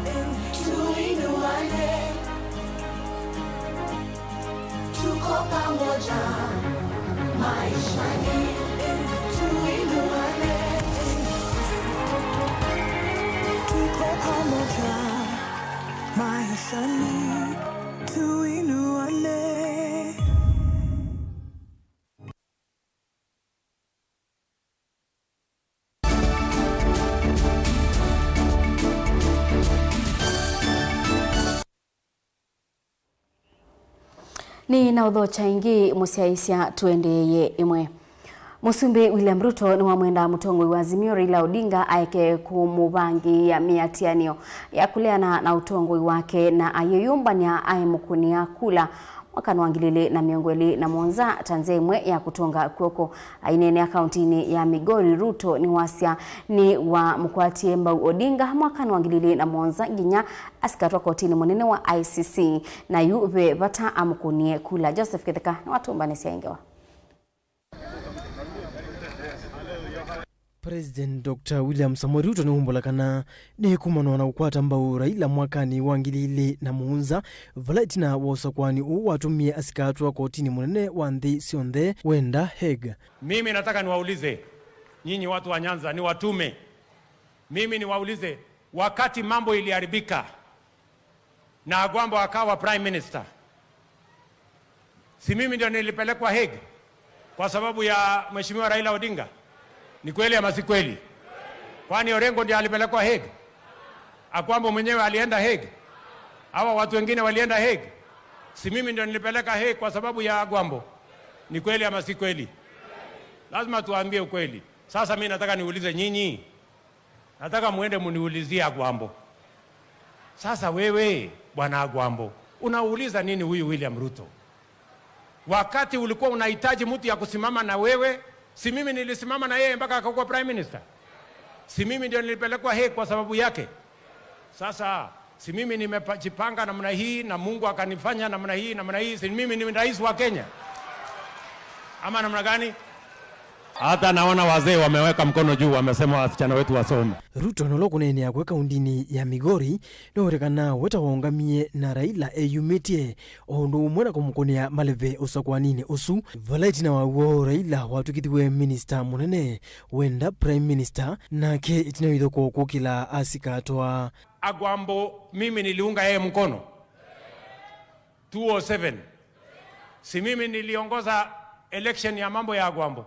eh, tuinuane. Tuko pamoja maishani, eh, tuinuane, eh. Tuko pamoja maishani, tuinuane. Nĩ na ũthokya ĩngĩ mũsyaĩĩsya tũendeeye ĩmwe. Mũsumbĩ William Ruto nĩwamwenda mũtongoi wa Azimio Raila Odinga aeke kũmũvangĩĩa mĩatĩanĩo ya kũleana na ũtongoi wake na ayĩyũmbany'a aimũkũnĩa kula mwakanĩ wa ngili ilĩ na mĩongo ĩlĩ na mũonza ta nzĩa ĩmwe ya kũtũnga kw'oko. Aineenea kauntinĩ ya Migori, Ruto nĩwasya nĩwamũkwatie mbau Odinga mwakanĩ wa ngili ilĩ na mũonza nginya asikatwa kotinĩ mũnene wa I C C, na yu ve vata amũkũnĩe kula. Joseph Kĩtheka nĩwatũmbanĩsya ĩ ngewa. President Doctor William Samoei Ruto nĩwumbũla kana nĩkũmanwa na kũkwata mbau Raila mwakanĩ wa ngili ilĩ na mũonza, vala ĩtina wa ũsakũani ũũ watũmie asikatwa kotinĩ mũnene wa nthĩ syonthe wenda Hague. Mimi nataka niwaulize nyinyi watu wa Nyanza, niwatume. Mimi niwaulize, wakati mambo iliharibika, na Agwambo akawa prime minister, si mimi ndio nilipelekwa Hague kwa sababu ya Mheshimiwa Raila Odinga? Ni kweli ama si kweli? Kwani Orengo ndio alipelekwa Hague? Agwambo mwenyewe alienda Hague? Hawa watu wengine walienda Hague? Si mimi ndio nilipeleka Hague kwa sababu ya Agwambo? Ni kweli ama si kweli? Lazima tuambie ukweli. Sasa mimi nataka niulize nyinyi, nataka muende muniulizie Agwambo. Sasa wewe, bwana Agwambo, unauliza nini huyu William Ruto? Wakati ulikuwa unahitaji mtu ya kusimama na wewe, si mimi nilisimama na yeye mpaka akakuwa prime minister? Si mimi ndio nilipelekwa Hague kwa sababu yake? Sasa, si mimi nimejipanga namna hii na Mungu akanifanya namna hii, namna hii, si mimi ni rais wa Kenya? Ama namna gani? Hata naona wazee wameweka mkono juu, wamesema wasichana wetu wasome. Ruto nũla ũkũneenea kwĩ kaundinĩ ya Migori, nĩwĩtĩkana we ta waũngamie na Raila eyumĩtye, o ũndũ ũmwe na kũmũkũnĩa maleve ũsakwaninĩ ũsu, vala ĩtina wa w'o Raila watw'ĩkĩthiw'e minista mũnene, wenda prime minister, nake ĩtina wa ĩthokoo kũkĩla asikatwa. Agwambo, mimi niliunga yeye mkono. Two oh seven. Si mimi niliongoza election ya mambo ya Agwambo?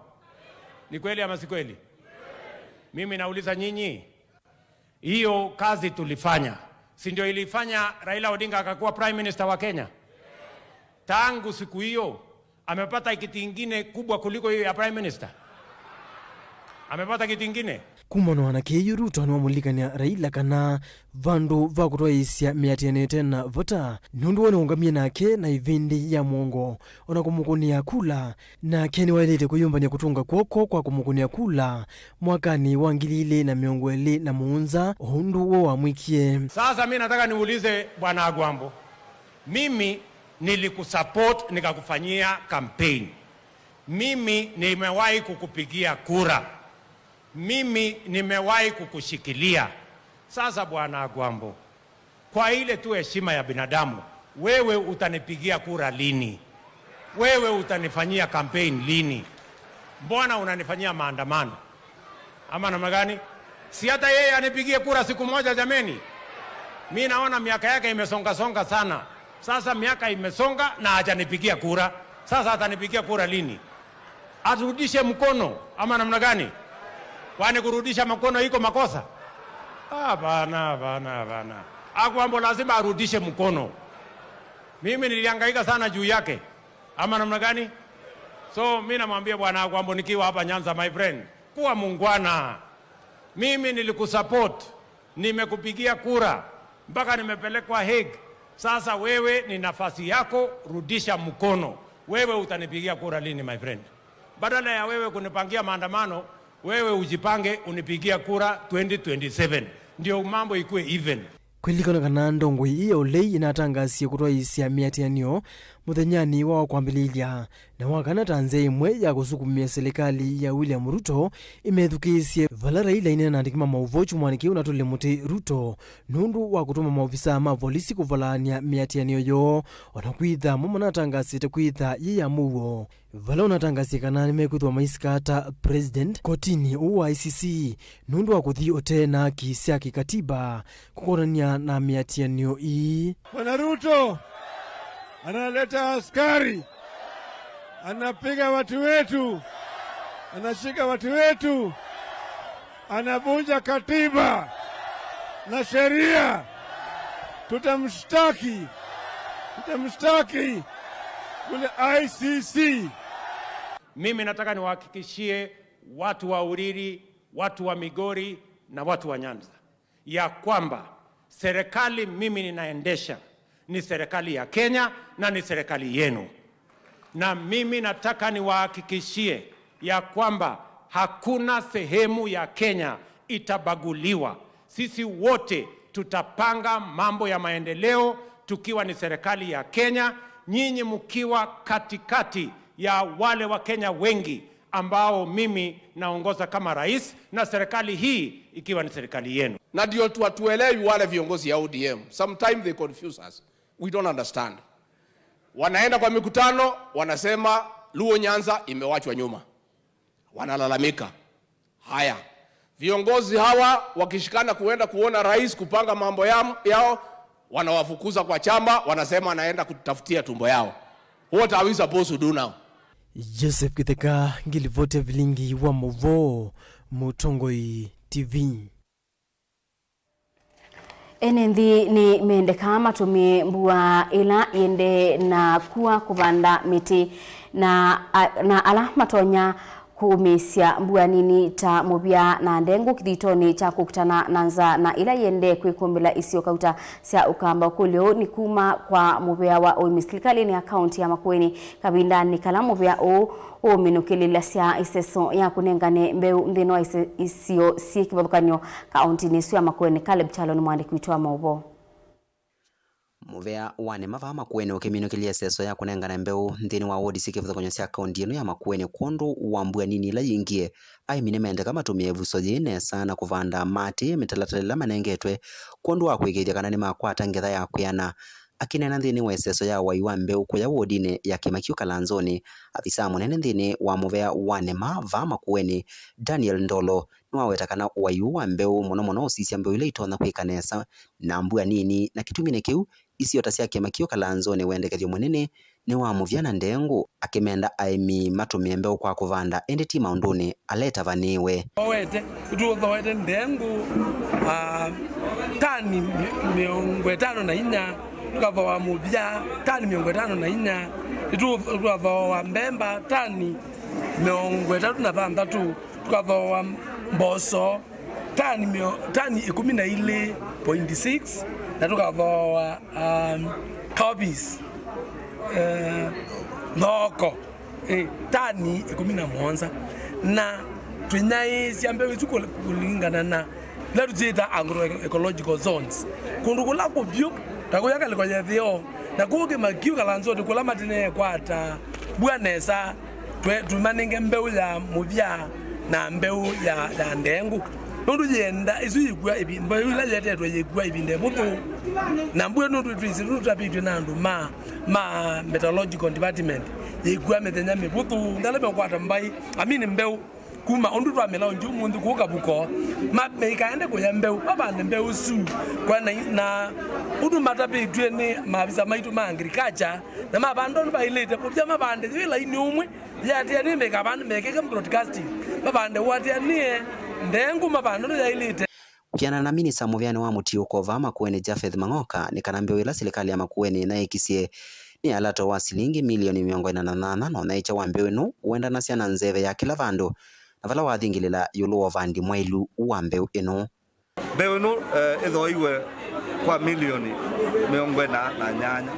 Ni kweli ama si kweli? Mimi nauliza nyinyi, hiyo kazi tulifanya, si ndio ilifanya Raila Odinga akakuwa prime minister wa Kenya? Tangu siku hiyo, amepata kiti ingine kubwa kuliko hiyo ya prime minister? Amepata kiti ingine? Kumana na kĩu, Ruto nĩwamũlilikany'a Raila kana vandũ va kũtwaĩĩsya mĩatĩanĩo ĩte na vata, nũndũ we nĩwaũngamie nake na ĩvĩndĩ ya mũongo, o na kũmũkũnĩa kula, nake nĩwaĩlĩte kwĩyũmbany'a kũtũnga kw'oko kwa kũmũkũnĩa kula mwakanĩ wa ngili ilĩ na mĩongo ĩlĩ na mũonza, o ũndũ we wamwĩkie. Sasa mi nataka niulize Bwana Agwambo, mimi nilikusupport nikakufanyia campaign, mimi nimewahi kukupigia kura, mimi nimewahi kukushikilia. Sasa Bwana Agwambo, kwa ile tu heshima ya binadamu, wewe utanipigia kura lini? Wewe utanifanyia campaign lini? Mbona unanifanyia maandamano? Ama namna gani? Si hata yeye anipigie kura siku moja jameni? Mi naona miaka yake imesonga songa sana. Sasa miaka imesonga na hajanipigia kura. Sasa atanipigia kura lini? Aturudishe mkono ama namna gani? Kwani kurudisha mkono iko makosa? Hapana, hapana, hapana. Agwambo lazima arudishe mkono. Mimi nilihangaika sana juu yake ama namna gani? So mi namwambia Bwana Agwambo nikiwa hapa Nyanza, my friend, kuwa muungwana. Mimi nilikusupport, nimekupigia kura mpaka nimepelekwa Hague. Sasa wewe ni nafasi yako, rudisha mkono. Wewe utanipigia kura lini, my friend? Badala ya wewe kunipangia maandamano, wewe ujipange unipigia kura twenty twenty-seven. Ndio mambo ikue even. Kwĩlilikana kana ndongoi ĩĩ ya ũlei ĩnatangaasie kũtwaĩĩsya mĩatĩanĩo mũthenyanĩ wa kwambĩlĩĩlya na wa kana ta nzĩa ĩmwe ya kũsukumĩa silikalĩ ya William Ruto ĩmethukĩĩsye, vala Raila aineena na andĩki ma maũvoo kyumwanĩ kĩu na atũlile mũtĩ Ruto nũndũ wa kũtũma maovisaa ma volisi kũvalaany'a mĩatĩanĩo yoo, o na kwĩtha mo manatangaasĩte kwĩtha yĩ ya mũuo. Vala ũnatangasie kana nĩmekwĩthĩwa maisika ta president kotinĩ ũũ wa I C C nũndũ wa kũthi ũtee na haki sya kĩkatiba kũkonany'a na mĩatĩanĩo ii. Bwana Ruto analeta askari, anapiga watu wetu, anashika watu wetu, anavunja katiba na sheria. Tutamshtaki, tutamshtaki kule I C C. Mimi nataka niwahakikishie watu wa Uriri, watu wa Migori na watu wa Nyanza ya kwamba serikali mimi ninaendesha ni serikali ya Kenya na ni serikali yenu. Na mimi nataka niwahakikishie ya kwamba hakuna sehemu ya Kenya itabaguliwa. Sisi wote tutapanga mambo ya maendeleo tukiwa ni serikali ya Kenya, nyinyi mkiwa katikati ya wale wa Kenya wengi ambao mimi naongoza kama rais, na serikali hii ikiwa ni serikali yenu. Na ndio tu hatuelewi wale viongozi ya O D M. Sometimes they confuse us. We don't understand. Wanaenda kwa mikutano, wanasema Luo Nyanza imewachwa nyuma. Wanalalamika. Haya. Viongozi hawa wakishikana kuenda kuona rais kupanga mambo ya-, yao, wanawafukuza kwa chama, wanasema anaenda kutafutia tumbo yao. What are we supposed to do now? Joseph Kitheka, ngilivoti ya vilingi wa mũvoo, Mũtongoi T V. Ene nthĩ nĩmendekaa matũmĩe mbua ĩla yĩendee na kua kũvanda mĩtĩ na, a, na ala matonya kũũmĩĩsya mbua nini ta mũvea na ndengũ kĩthitonĩ kya kũkitana na nzaa na ĩla yĩendee kwĩkũmbĩla isio kauta sya Ũkamba. Ũkũlyo ũũ nĩ kuma kwa mũvea wa ũĩmi silikalĩnĩ ya kaunti ya Makueni kavindanĩ kala mũvea ũũ ũũminũkĩlĩlasya ĩseso ya kũnengane mbeũ nthĩnĩ wa ise-, isio syĩ kĩvathũkany'o kaũntinĩ ĩsu ya Makueni. Caleb Kyalo nĩ mũandĩki witũ wa maũvoo. Mũvea wa nĩma vaa Makueni ũkĩminũkĩlya ĩseso ya kũnengane mbeũ nthĩnĩ wa wodi syĩ kĩvathũkany'o sya kaunti ĩno ya Makueni kwondũ wa mbua nini ila yĩingie. Aĩmi nĩmendeka matũmĩe ĩvuso yĩĩ nesa na kũvanda maatĩĩe mĩtalatala ĩla manengetwe kwondũ wa kũĩkĩĩthya kana nĩmakwata ngetha ya kwĩana. Akĩneena nthĩnĩ wa ĩseso ya wai wa mbeũ kũya wodinĩ ya Kĩmakio Kalanzonĩ, avisaa mũnene nthĩnĩ wa mũvea wa nĩma vaa Makueni, Daniel Ndolo, nĩwaweta kana ũwai ũũ wa mbeũ mũno mũno ũsisya mbeũ ila itonya kwĩka nesa na mbua nini, na kĩtumi nĩ kĩu, isio ta sya Kĩmakio Kalanzonĩ wendekethyo mũnene nĩ wa mũvya na ndengũ, akĩmenda aĩmi matũmĩe mbeũ kwa kũvanda ĩndĩ ti maũndũnĩ ala ĩtavanĩĩwe. Thooete, nĩtũthooete ndengũ, ah, tani mĩ-, mĩongo ĩtano na inya, tũkathooa mũvya tani mĩongo ĩtano na inya, nĩtũ-, tũkathooa mbemba tani mĩongo ĩtatũ na thanthatũ, tũkathooa mboso tani mĩo-, tani ĩkũmi na ilĩ point six, na tũkathooa, um, cowpeas, eh, thoko, eh, tani ĩkũmi na mũonza. Na twĩnyaĩĩsya mbeũ isu kũl-, kũlingana na ila tũsyĩta agroecological zones, kũndũ kũla kũvyũ, ta kũya ngalĩko ya ĩtheo, na kũu Kĩmakio Kalanzonĩ kũla mateneekwata mbua nesa, twe-, tũmanenge mbeũ ya mũvya na mbeũ ya, ya ndengũ. Nũndũ yĩenda, isu yĩkw'a ĩvi-, mbeũ ila yetetwe yĩkw'a ĩvinda ĩvũthũ. Na mbua nũndũ twĩsĩ, nũndũ twavĩtw'e na andũ ma, ma meteorological department, yĩkw'a mĩthenya mĩvũthũ. Ndala mekwata mbai, amini mbeũ, kuma ũndũ twamĩlaunji ũmũnthĩ kũu Kavuko, ma-, maikaende kũya mbeũ, mavande mbeũ isu. Kwa na, na ũndũ matavĩtw'e nĩ maavisa maitũ ma agriculture, na mavanda ũndũ vaĩlĩte, mũvya mavande yĩ laini ũmwe, yĩatĩanĩe mekavande, mekĩke broadcasting, mavande ũatĩanĩe, ndengũ mavande ũndũ yaĩlĩte. Kwĩanana na minista mũvĩanĩ wa mũtiũko vaa Makueni Japheth Mang'oka, nĩ kana mbeũ ĩla silikalĩ ya Makueni ĩnaĩkisye nĩ alato wa silingi milioni mĩongo ĩna na nyanya, na ũnyaĩĩkya wa mbeũ ĩno ũendanasya na nzeve ya kĩla vandũ, na vala wathingĩlĩla ĩũlũ wa ũvandi mwaĩlu wa mbeũ ĩno. Mbeũ ĩno, eh, ĩthooiwe kwa milioni mĩongo ĩna na nyanya.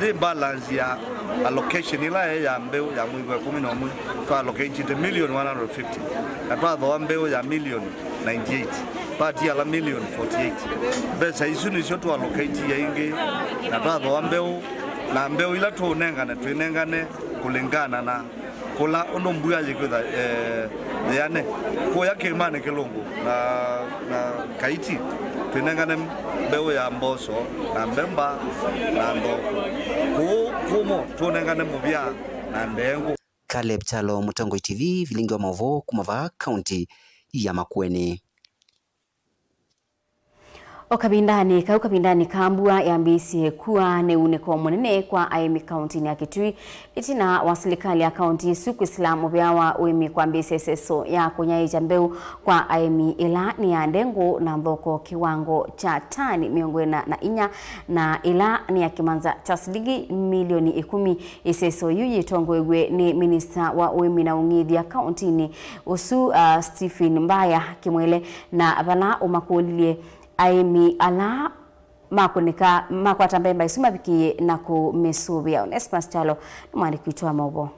Yĩ balance ya allocation ĩla yaĩ ya mbeũ ya mwei wa ĩkũmi na ũmwe, twa allocatĩte milioni one hundred fifty, na twathooa mbeũ ya milioni ninety-eight, twatiala milioni forty-eight. Mbesa isu nĩsyo tũ allocate ĩngĩ, na twathooa mbeũ, na mbeũ ila tũũnengane, twĩnengane kũlingana na kũla ũndũ mbua yĩkwĩtha, eh, yĩane. Kũya kĩĩmanĩ kĩlũngũ na, na Kaiti, twĩnengane mbeũ ya mboso na mbemba na nthoko. Kũũ kũmũ tũnengane mũvya na ndengũ. Caleb Kyalo, Mũtongoi T V, vilingi wa maũvoo kuma vaa kaunti ya Makueni. O kavindanĩ kau, kavindanĩ ka mbua yambĩĩsye kua nĩ unĩko mũnene kwa aĩmi kauntinĩ ya Kitui, ĩtina wa silikalĩ ya kaunti ĩsu kwĩsĩla mũvea wa ũĩmi kwambĩĩsya ĩseso ya kũnyaĩĩkya mbeũ kwa aĩmi, ĩla nĩ ya ndengũ na nthoko kĩwango kya tani mĩongo ĩna na inya, na ĩla nĩ ya kĩmanza kya silingi milioni ĩkũmi. Ĩseso yu yĩtongoew'e nĩ minista wa ũĩmi na ũng'ithya kauntinĩ ũsu, uh, Stephen Mbaya Kimwele, na vala ũmakũlilye aĩmi ala makũnĩka makwata mbemba isu mavikĩĩe na kũmĩsũvĩa. Onesmus Kyalo nĩ mwandĩki witũ wa maũvoo.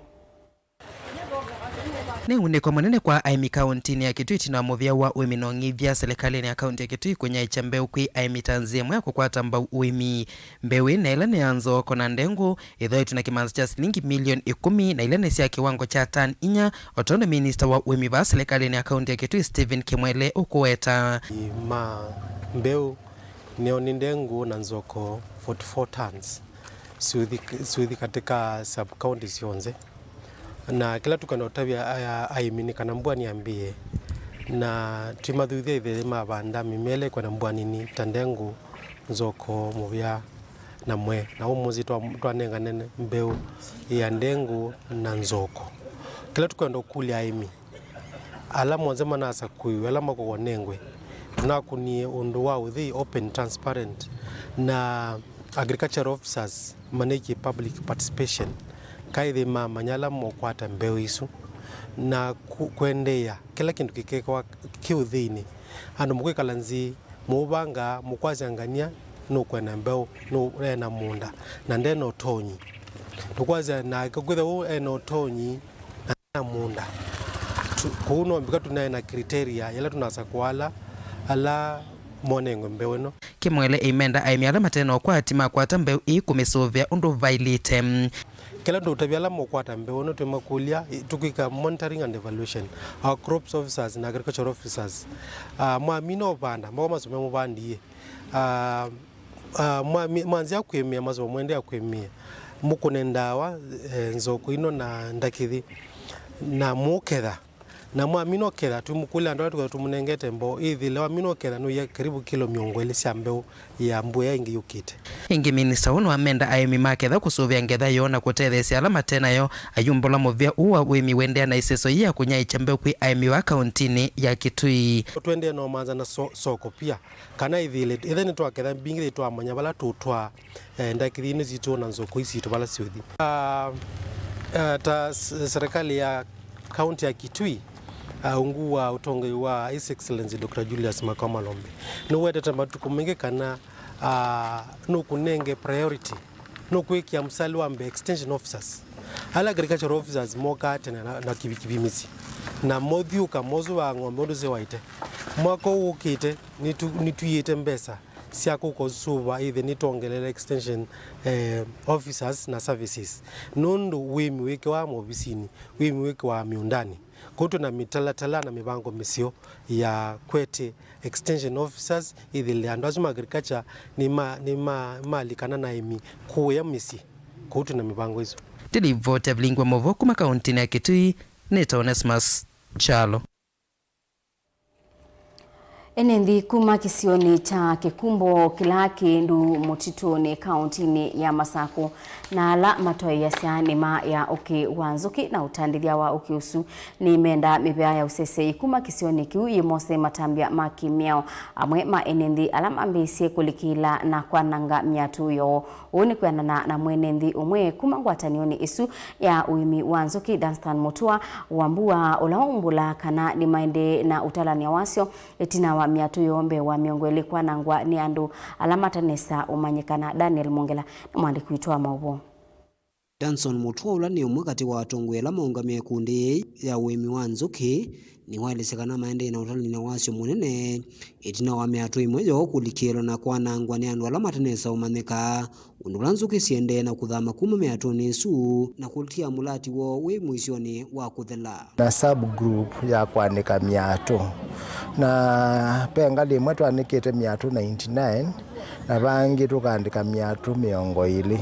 Nĩ unĩko mũnene kwa aĩmi kauntinĩ ya Kitui ĩtina wa mũvea wa ũĩmi na ũng'ithya silikalĩnĩ ya kaunti ya Kitui kũnyaĩĩkya mbeũ kwĩ aĩmi ta nzĩa ĩmwe ya kũkwata mbau ũĩmi. Mbeũ ĩĩ na ĩla nĩ ya nzoko na ndengũ ĩthooetwe na kĩmanza kya silingi milioni ĩkũmi, na ila nĩ sya kĩwango kya tani inya, o tondũ minista wa ũĩmi vaa silikalĩnĩ ya kaunti ya Kitui Stephen Kimwele ũkũweta. Ma mbeũ nĩyo nĩ ndengũ na nzoko forty-four tons, siũthi, siũthi katika sub county syonthe. Na kĩla tũkwenda ũtavya aya aĩmi nĩ kana mbua nĩyambĩĩe, na twĩmathuthya ĩthĩe mavanda mĩmea ĩla ĩkwenda mbua nini ta ndengũ, nzoko, mũvea na mwe. Na ũmũnthĩ twa-, twanengane mbeũ ya ndengũ na nzoko. Kĩla tũkwenda ũkũlya aĩmi ala monthe manasakũiwe, ala makũwonengwe, tũnakũnie ũndũ wa ũthei, open, transparent, na agriculture officers manĩkie public participation, kaĩthĩ mamanya ala mokwata mbeũ isu, na ku-, kwendeea kĩla kĩndũ kĩkekwa kĩ ũtheinĩ. Andũ mũkwĩkala nzĩ, mũũvanga, mũkwasya ngania nũkwenda mbeũ, nũ-, ena mũũnda, na ndena ũtonyi. Tũkwasya nake kwĩthĩwa ena ũtonyi, na mũũnda. Tu-, kũu no mbika tũnaĩ na criteria yĩla tũnasakũa ala, ala monengwe mbeũ ĩno. Kĩmwele eimenda aĩmi ala mate na ũkwati makwata mbeũ ii kũmĩsũvĩa ũndũ vailĩte. Kĩla ndũtavya ala mũkwata mbeũ ĩno twĩmakũlya, tũkwĩka monitoring and evaluation. Our crops officers na agricultural officers, ah, mwamina ũvanda, moko masũme mũvandie. Ah, ah, mwami-, mwanzĩa kwĩmĩa, masũme mwendeea kwĩmĩa. Mũkũne ndawa, eh, nzoko ino na ndakĩthi. Na mũketha. Na mwamina ũketha, twĩmũkũlya andũ ala tũketha tũmũnengete mboo, ĩthĩle wamina ũketha nũya karibu kilo mĩongo ĩlĩ sya mbeũ ya mbua ĩngĩ yũkĩte. Ĩngĩ, minista ũũ nĩwamenda aĩmi maketha kũsũvĩa ngetha yoo na kũtetheesya ala mate nayo, ayumbũla mũvĩa ũũ wa ũĩmi ũendee na ĩseso yĩĩ ya kũnyaĩĩkya mbeũ kwĩ aĩmi vaa kaũntinĩ ya Kitui. Tũendee na ũmanza na so-, soko pia, kana ĩthĩle, ĩthe nĩtwaketha mbingĩ, twamanya vala tũtwaa eh, ndakĩthi ino sitũ na nzoko ii sitũ vala syũthi. Ah, ah, ta s-, serikali ya kaunti ya Kitui, ah, ungu wa ũtongoi wa His Excellency Doctor Julius Makau Malombe, nĩwetete matukũ maingĩ kana, ah, nũkũnenge priority, nũkwĩkĩa mstari wa mbee extension officers. Ala agricultural officers mokaa tene na, na kivikivi mĩsyĩ, na mothiũka mosũvaa ng'ombe ũndũ sĩwaĩte. Mwaka ũũ ũkĩte, nĩtu-, nĩtwiĩte mbesa sya kũkosũva ĩthe nĩtwongelele extension, eh, officers na services, nũndũ wĩmi wĩkĩwa movisinĩ, wĩmi wĩkĩwa mĩũndanĩ. Kwoou twĩ na mĩtalatala na mĩvango mĩseo ya kwete extension officers, ĩthĩle andũ asu ma agriculture nĩma-, nĩma-, malikana na aĩmi kũya mĩsyĩ. Kwoou twĩ na mĩvango ĩsu. Ndilivoti ya vilingi wa maũvoo kuma kaũntinĩ ya Kitui, nĩtawa Onesmus Kyalo. Ene nthĩ kuma kĩsionĩ kya Kĩkumbo kĩla kĩ Nduu Mũtitũnĩ kaũntinĩ ya Masakũ na ala matwaĩĩasya nĩma ya ũkĩ wa nzũkĩ na ũtandĩthya wa ũkĩ ũsu nĩmenda mĩvĩa ya ũseseĩ kuma kĩsionĩ kĩu yĩmose matambya ma kĩmĩao. Amwe ma ene nthĩ ala mambĩĩsye kũlikĩla na kwananga myatũ yoo. Ũu nĩ kwĩanana na mwene nthĩ ũmwe kuma ngwatanĩonĩ ĩsu ya ũĩmi wa nzũkĩ, Dunstan Mutua, Wambua, ũla waumbũla kana nĩmaendee na ũtalany'a wasyo ĩtina wa myatũ yoo mbee wa mĩongo ĩlĩ kwanangwa nĩ andũ ala matanesa ũmanyĩkana. Daniel Mongela nĩ mwandĩki witũ wa maũvoo. Dunstan Mutua, ũla nĩ ũmwe katĩ wa atongoi ala maũngamĩe ĩkundi yĩĩ ya ũĩmi wa nzũkĩ, nĩwaelesya kana maendee na ũtalany'a wasyo mũnene ĩtina wa myatũ ĩmwe yoo kũlikĩlwa na kwanangwa nĩ andũ ala matanesa ũmanyĩka, ũndũ ũla nzũkĩ siendee na kũthama kuma myatũnĩ ĩsu na kũtia mũlati woo wĩ mũisyonĩ wa kũthela. Na subgroup ya kũandĩka myatũ, na ve ngalĩ ĩmwe twaandĩkĩte myatũ ninety-nine, na vangĩ tũkaandĩka myatũ mĩongo ĩlĩ.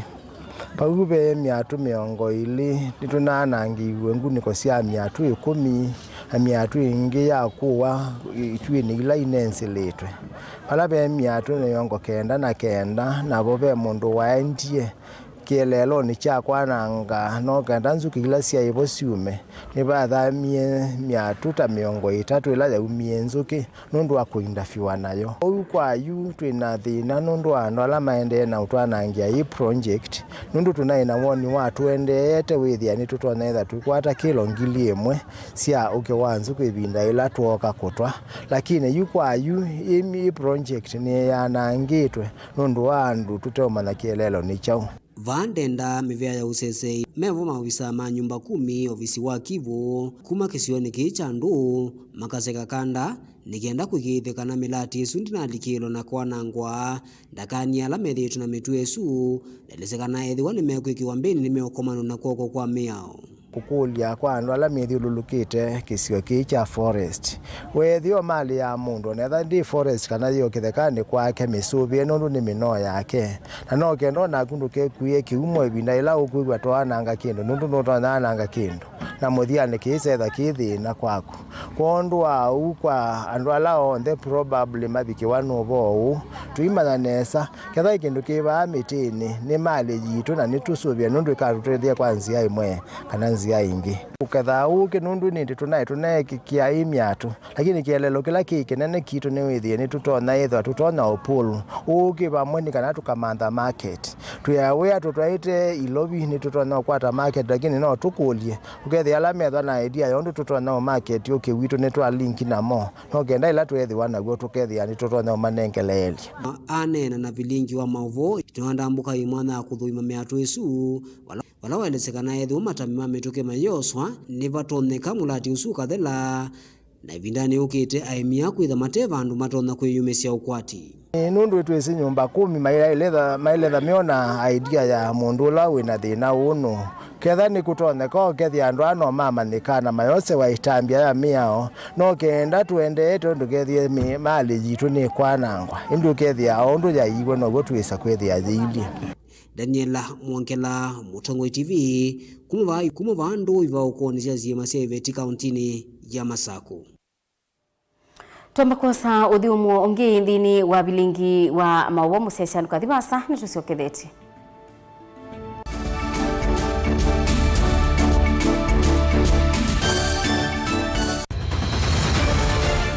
Vau ve myatũ mĩongo ĩlĩ nĩtũnaanangĩiw'e ngunĩko sya myatũ ĩkũmi, na myatũ ĩngĩ ya kũwa ituĩnĩ ila inensilĩtwe. Vala ve myatũ mĩongo kenda na kenda, navo ve mũndũ waendie kĩeleelonĩ kya kwananga no kenda nzũkĩ ila syaĩ vo syume. Nĩvathamie myatũ ta mĩongo ĩtatũ ĩla yaumie nzũkĩ nũndũ wa kũindaviwa nayo. Ũu kwa yu twĩ na thĩna nũndũ wa andũ ala maendee na ũtwanangĩa ĩ project, nũndũ tũnaĩ na woni wa tũendeete wĩthĩa nĩtũtonya ĩtha tũikwata kĩlo ngili ĩmwe sya ũkĩ wa nzũkĩ ĩvinda ĩla twooka kũtwa. Lakini yu kwa yu ĩ, ĩ project nĩyanangĩtwe nũndũ wa andũ tũteũmanya kĩeleelo nĩ kyaũ. Vaa ndendaa mĩvĩa ya ũseseĩ, mevo maovisaa ma nyũmba kumi, ovisi wa kivũ kuma kĩsionĩ kĩĩ kya Ndũũ makaseka kanda nĩ kenda kũĩkĩĩthya kana mĩlati ĩsu ndĩnalikĩlwa na kwanangwa. Ndakany'e ala methĩĩtwe na mĩtuo ĩsu, naelesya kana ethĩwa nĩmekwĩkĩwa mbĩnĩ nĩmeũkomanwa na kw'oko kwa mĩao. Kũkũlya kwa andũ ala methyũlũlũkĩte kĩsio kĩĩ kya forest. Weethĩwa malĩ ya mũndũ, onetha ndĩ forest kana yĩ o kĩthekanĩ kwake, mĩsũvĩe nũndũ nĩ mĩnoo yake. Na no kenda o naku ndũkekuĩe kĩumo ĩvinda yĩla ũkwĩw'a twaananga kĩndũ, nũndũ nũtonya ananga kĩndũ, na mũthyanĩ kĩĩ kyetha kĩ thĩna kwaku. Kwondũ wa ũu, kwa andũ ala onthe probably mavikĩwa nĩ ũvoo ũũ, tũimanya nesa, kethwa kĩndũ kĩ vaa mĩtĩnĩ nĩ malĩ yitũ na nĩtũsũvĩe nũndũ ĩkatũtethya kwa nzĩa ĩmwe kana nzĩa ĩngĩ. Kũketha ũkĩ nũndũ nĩndĩ tũnaĩ tũneekĩkĩa ĩ myatũ, lakini kĩeleelo kĩla kĩ kĩnene kitũ nĩ wĩthĩe nĩtũtonya ĩthwa tũtonya o pull ũkĩ vamwe nĩ kana tũkamantha market. Twĩ aware tũtwaĩte Ilovi nĩtũtonya ũkwata market, lakini no tũkũlye, ũkethĩa ala methwa na idea ya ũndũ tũtonya ũ market ũkĩ witũ nĩtwa link namo. No kenda ĩla tweethĩwa naw'o tũkethĩa nĩtũtonya ũmanengeleelya. Aneena na vilingi wa maũvoo, ĩtina wa ndambũka ĩ mwanya ya kũthũima mĩatũ ĩsu, vala, vala waelesya kana ethĩwa matambya ma mĩtũkĩ mayĩoswa, nĩvatonyeka mũlati ũsu ũkathela, Na ĩvindanĩ yũkĩte, aĩmi aa kwĩtha mate vandũ matonya kwĩyumĩsya ũkwati. Nũndũ twĩsĩ nyũmba kũmi mailetha, mailetha meona idea ya mũndũ ũla wĩna thĩna ũũ nũũ. Ketha nĩkũtonyeka, ũkethĩa andũ aa no mamanyĩka na mayosewa ĩtambya ya mĩao. No kenda tũendee tondũ kethĩe mĩ-, malĩ yitũ nĩkwanangwa, ĩndĩ ũkethĩa o ũndũ yaiiwe now'o twĩsa kwĩthĩa yĩilyĩ. Daniela Mwongela, Mũtongoi T V, kuma vaa, kuma vaa Ndũi vaũkũnĩ sya syĩma sya iveti kauntinĩ ya Masaku. Twamba kwosa ũthyũmũo ũngĩ nthĩnĩ wa vilingi wa maũvoo mũsyaĩĩsya ndukathi vasa, nĩtũsyokethetye.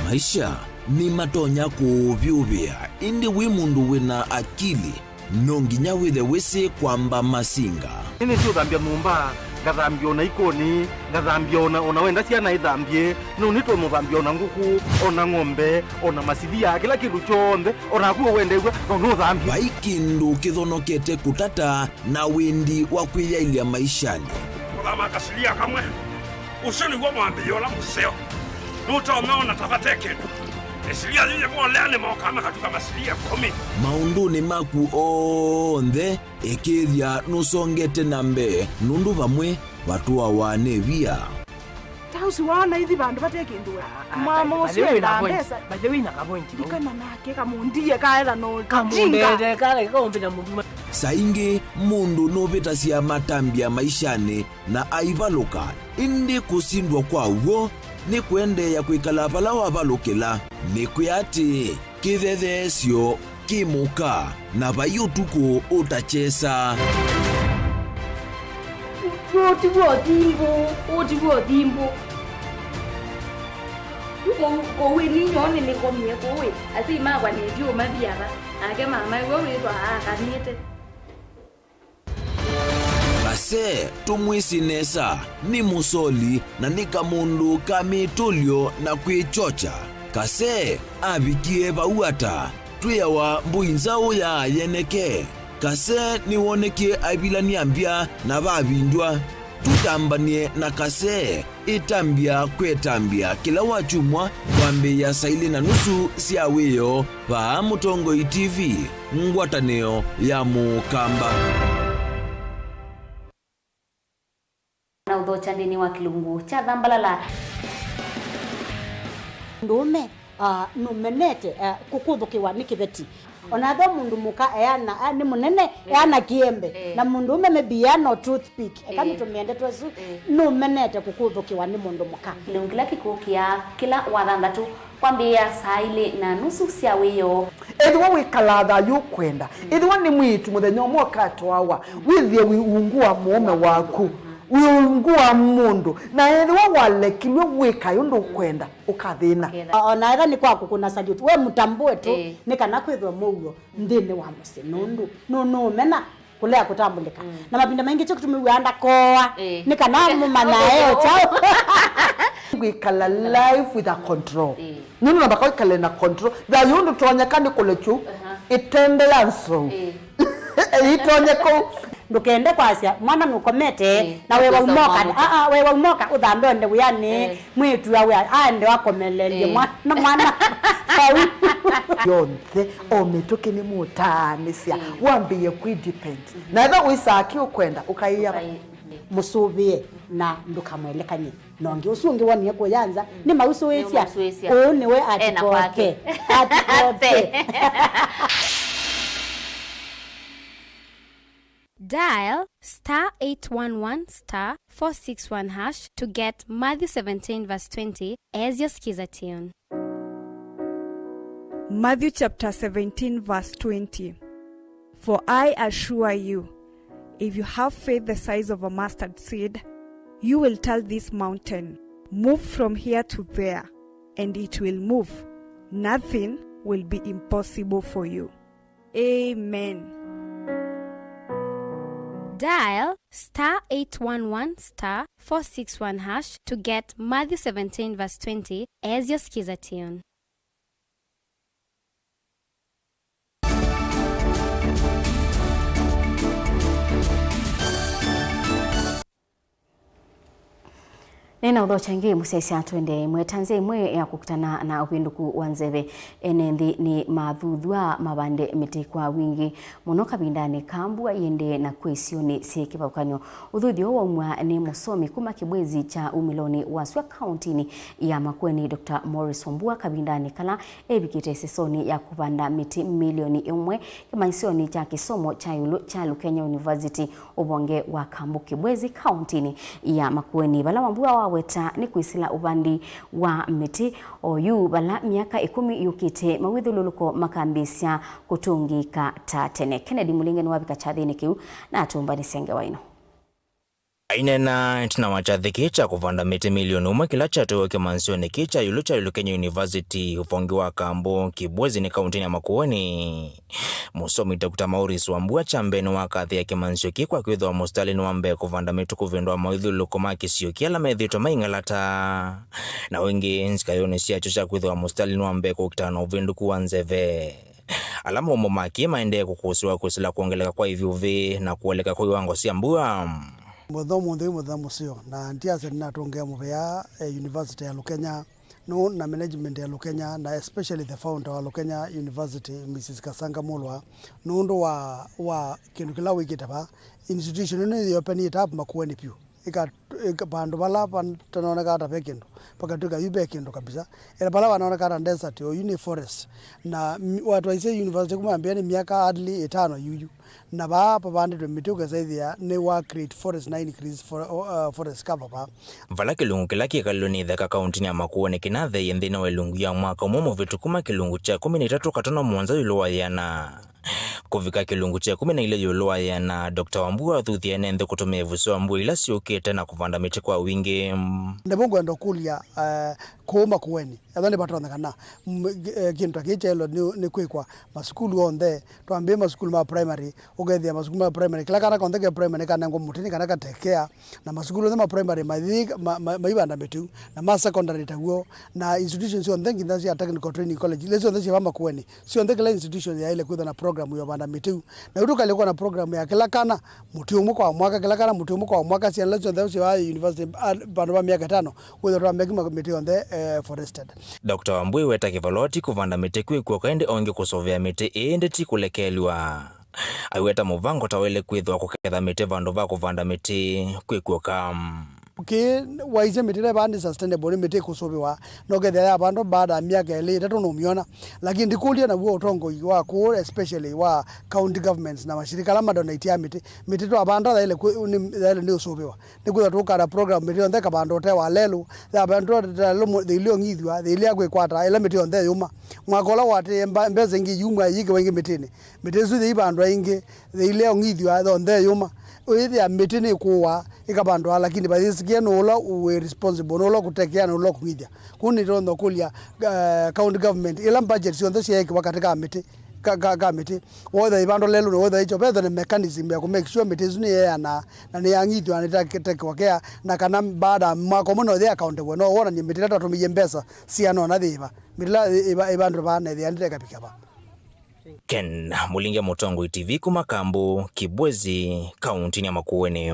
Maisha nĩmatonya kũũvyũvĩa, ĩndĩ wĩ mũndũ wĩna akili, no nginya wĩthe wĩsĩ kwamba masinga. Nĩnĩsĩ ũthambya nyũmba, ngathambya ona ikoni, ngathambya ona, ona wenda syana ithambye, no nĩtũmũthambya ona ngũkũ, ona ng'ombe, ona masilia, kĩla kĩndũ kyonthe, ona naku wendew'a, no nũthambye. Vai kĩndũ kĩthonokete kũtata na wendi wa kwĩyaĩlya maishanĩ. Kũthama kasilia kamwe, ũsu nĩw'o mwambĩĩo ũla mũseo. Nũtonya ona ta vate kĩndũ. Ĩsilia yĩyĩ molea nĩmokaa makatuka masilia ĩkũmi. Maũndũnĩ maku onthe, ĩkĩĩthya nũsongete na mbee, nũndũ vamwe vatũawa nĩ via. Ta ũsu waona ithi vandũ vate kĩndũ we. Ah, ah, mama by the ũsu way, wĩna endaa point. Mbesa. By the way, na ka point vau. Ikana nake kamũndie kaetha no kamũndete kale kaumbĩta mũndũ. Saa ingĩ mũndũ nũvĩtasya matambya maishanĩ na aivalũka, ĩndĩ kũsindwa kwa w'o nĩ kũendeea kwĩkala vala wavalũkĩla. Nĩkwĩa atĩ kĩthetheesyo kĩ mũka, na vai ũtukũ ũtakyesa. Ũũ ti w'o thimbũ, ũũ ti w'o thimbũ. Yu kũu, kũu ĩ ninyoo nĩnĩkomie kũu ĩ, asyai makwa nĩndiũmathi ava, nake mama ĩwe wĩthwa aakanĩte. Kase tũmwĩsĩ nesa, nĩ mũsoli na nĩ kamũndũ ka mĩtũlyo na kwĩkyokya. Kase avikie vau ata? Twĩawa mbũi nzaũ ya yeneke. Kase nĩwonekie aivilany'a mbya na vavindw'a. Tũtambany'e na Kase. Ĩtambya kwetambya kĩla wakyumwa kwambĩĩa saa ilĩ na nusu sya wĩoo vaa Mũtongoi T V, ngwatanĩo ya Mũkamba. Na ũthokya nthĩnĩ wa kĩlungu kya Thambalala. Mũndũũme, ah, nũmenete, ah, kũkũthũkĩwa nĩ kĩveti. Ona ethĩwa mũndũ mũka eana, a, nĩ mũnene, eh, eana kĩembe, eh, na mũndũũme maybe eana o toothpick, eka, eh, nĩtũmĩe ndeto ĩsu, eh, nũmenete kũkũthũkĩwa nĩ mũndũ mũka. Kĩlungu kĩla kĩkũkĩaa kĩla Wathanthatũ kwambĩĩa saa ilĩ na nusu sya wĩoo. Ethĩwa wĩkalaa thayũ ũkwenda, mm, ethĩwa nĩ mwĩĩtu mũthenya ũmwe ũkatwawa, mm, wĩthĩe wĩ ungu wa mũũme waku, mm, wĩ ungu wa mũndũ, na ethĩwa walekilw'e wĩkae ũndũ ũkwenda, ũkathĩna. Ũkethĩa. O-, ona etha nĩ kwa kũkũna salute, we mũtambũe tu, ĩĩ, nĩ kana kwĩthwe mũuo nthĩnĩ wa mũsyĩ, nũndũ nũ-, nũũmena kũlea kũtambũlĩka. Mm. Na mavinda maingĩ kyo kĩtũmĩw'aa ndakoa, ĩĩ, nĩ kana mũmanya e kyaũ. Kwĩkala life with a control. Ĩĩ. Nũndũ namba kwĩkale na control. Thayũ ndũtonyeka nĩ kũlekyu, aha, ĩtende ya nsou. Ĩĩ. Ĩtonye kũu. Ndũkende kwasya, mwana nũkomete, eh, na wewa ũkosa umoka, mwana. Aa, wewa umoka, ũthambe onde wĩanĩ, eh, mwĩĩtu awe, aende akomeleelye, eh, mwana, mwana. Vau. Yonthe, o mĩtũkĩ nĩ mũtaanĩsya, eh, wambĩĩe kwĩ depend. Mhm. Na etha wĩsaa kĩ ũkwenda, ũkaĩa. Ũkaĩ-, eh. Mũsũvĩe na ndũkamwelekany'e. Na ũngĩ ũsu ũngĩ wonie kũya nza, mm, nĩmausũĩsya. Nĩmausũĩsya. Ũũ nĩwe ena kwake. Atikoke. Atikoke. Dial star eight one one star four six one hash to get Matthew seventeen verse twenty as your Skiza tune. Matthew chapter seventeen verse twenty. For I assure you, if you have faith the size of a mustard seed, you will tell this mountain, "Move from here to there," and it will move. Nothing will be impossible for you. Amen. Dial star eight one one star four six one hash to get Matthew seventeen verse twenty as your Skiza tune. Nĩnaũthokya ĩngĩ mũsyaĩĩsya twende ĩmwe. Ta nzĩa ĩmwe ya kũkitana na ũvĩndũku wa nzeve, ene nthĩ nĩmathuthw'a mavande mĩtĩ kwa wingĩ mũno kavindanĩ ka mbua ĩendee na kwĩ isionĩ syĩ kĩvathũkany'o. Ũthuthyo waumw'a nĩ mũsomi kuma Kĩbwezi kya umĩlonĩ wa sua kaũntinĩ ya Makueni, Doctor Morris Wambua, kavindanĩ kala evikĩte ĩsesonĩ ya kũvanda mĩtĩ milioni ĩmwe kĩmanyĩsyonĩ kya kĩsomo kya ĩũlũ kya Lukenya University, ũvonge wa Kambu Kĩbwezi, kaũntinĩ ya Makueni, vala Wambua waweta nĩ kwĩsĩla ũvandi wa mĩtĩ oyu vala myaka ĩkũmi yũkĩte mawĩthyũlũlũko makambĩĩsya kũtũngĩĩka ta tene. Kennedy Mũlinge nĩwavika kyathĩnĩ kĩu na atũmbanĩsya ngewa ĩno. Aineena ĩtina wa kyathĩ kĩĩ kya kũvanda mĩtĩ milioni ũmwe kĩla kyatwaiwe kĩmanyĩsyonĩ kĩĩ kya ĩũlũ kya Lukenya University, ũvonge wa Kambu Kĩbwezi nĩ kaũntinĩ ya Makueni, mũsomi Doctor Morris Wambua kya mbee nĩwakathĩĩa kĩmanyĩsyo kĩĩ kwa kwĩthĩwa mũsitalĩnĩ wa mbee kũvanda mĩtĩ kũvĩndũa mawĩthyũlũlũko ma kĩsio kĩĩ ala methĩĩtwe maing'alata. Na wingĩ nzikayonĩ syakyo sya kwĩthĩwa mũsitalĩnĩ wa mbee kũkitana na ũvĩndũku wa nzeve, ala maũmbo makĩĩ maendee kũkũsĩwa kwĩsĩla kwongeleka kwa ivyũvĩ na kũeleka kwa iwango sya mbua. Mũthenya ũmũnthĩ wĩ mũthenya mũseo, na ndiasya nĩnatũngĩa mũvea, eh, University ya Lukenya, nũũ na management ya Lukenya, na especially the founder wa Lukenya University, Missus Kasanga Mulwa, nũndũ wa, wa kĩndũ kĩla wĩkĩte vaa. Institution ĩno nĩyĩopenĩte up Makueni vyũ. Ĩka-, ĩka-, vandũ vala vatanonekaa ta ve kĩndũ, vakatw'ĩka yu ve kĩndũ kabisa. Ĩla vala vanonekaa ta desert, oyu nĩ forest. Na mi-, watwaisye university kuma mbee nĩ myaka hardly ĩtano yuyu. Na vaa vavandĩtwe mĩtĩ ũkesa ĩthĩa nĩ wa create forest na increase for-, uh, forest cover vaa. Vala kĩlungu kĩla kĩkalilwe nĩ ithaka kaũntinĩ ya Makueni kĩnatheeie nthĩnĩ wa ĩlungu ya mwaka ũmwe mũvĩtũku kuma kĩlungu kya ĩkũmi na itatũ katono mũonza ĩũlũ wa ĩana kũvika kĩlungu kya ĩkũmi na ilĩ ĩũlũ wa ĩana, Doctor Wambua athuthya ene nthĩ kũtũmĩa ĩvuso wa mbua ila syũkĩte na kũvanda mĩtĩ kwa wingĩ. Nĩvo ngwenda kũlya, eh, kũũ Makueni, ethwa nĩvatonyekana, m-, eh, kĩndũ ta kĩĩ kyaĩlwe nĩ, nĩ kwĩkwa masukulu onthe, twambĩĩe masukulu ma primary, ũkethĩa masukulu ma primary, kĩla kana konthe ke primary nĩkanengwa mũtĩ nĩ kana katekea, na masukulu onthe ma primary mathi-, ma, ma, maivanda mĩtĩ, na ma secondary taw'o, na institutions syonthe nginya sya technical training college, ila syonthe syĩ vaa Makueni, syonthe kĩla institution yaĩle kwĩthwa na program ya ũvanda mĩtĩ. Na yu tũkaĩle kwona program ya kĩla kana mũtĩ ũmwe kwa mwaka, kĩla kana mũtĩ ũmwe kwa mwaka, syana ila syonthe syĩ vaa university, a, vandũ va myaka ĩtano, wĩthwa twameki ma-, mĩtĩ yonthe, eh, forested. Doctor Wambua aiweta kĩvalũa ti kũvanda mĩtĩ kwĩ kw'oka, ĩndĩ o ĩngĩ kũsũvĩa mĩtĩ ĩĩ, ĩndĩ ti kũlekelw'a. Aiweta mũvango ta waĩle kwĩthĩwa kũketha mĩtĩ vandũ va kũvanda mĩtĩ kwĩ kw'oka. Kĩĩ waisye mĩtĩ ĩla ĩvaa nĩ sustainable, nĩ mĩtĩ ĩkũsũvĩwa, na ũkethĩa yavandwa baada ya myaka ĩlĩ ĩtatũ nũmyona. Lakini ndikũlya naw'o ũtongoi wa kũũ, especially wa county governments na mashirika ala madonatiaa mĩtĩ, mĩtĩ twavanda yaĩle kwĩ-, nĩ, yaĩle nĩ ũsũvĩwa. Nĩkwĩthwa tũkana program mĩtĩ yonthe ĩkavandwa ũtee wa lelũ, yavandwa lelũ, thĩilye ũng'ithw'a, thĩilye ya kwĩkwata, ĩla mĩtĩ yonthe yũma. Mwaka ũla ũatĩĩe mba-, mbesa ingĩ yumwa ĩyĩkĩwa ĩngĩ mĩtĩnĩ. Mĩtĩ ĩsu yĩivandwa ĩngĩ, thĩilye ũng'ithw'a, yonthe yũma. Ũyĩthĩa mĩtĩ nĩkũũa, ĩkavandwa, lakini vayĩsĩkĩe nũũ ũla wĩ responsible, nũũ ũla ũkũtekea, nũũ ũla ũkũng'ithya. Kũu nĩtũtonya kũlya, eh, county government, ĩla budget syonthe syeekĩwa katĩ ka mĩtĩ, ka, ka, ka mĩtĩ, wetha ĩvandwa lelũ na wetha ĩkyo, vethwa na mechanism ya kũ make sure mĩtĩ ĩsu nĩyeana na nĩyang'ithw'a na ĩtatekewa kea, na kana baada ya mwaka ũmwe no ĩthĩ akaũndewe, no wonany'e mĩtĩ ĩla twatũmĩie mbesa siana ũna yĩva, mĩtĩ ĩla ĩ-, ĩva-, ĩvandwe vaa na ĩthĩa ndĩtekavika vaa. Ken Mũlinge, Mũtongoi T V, kuma Kambu, Kibwezi, kaũntinĩ ya Makueni.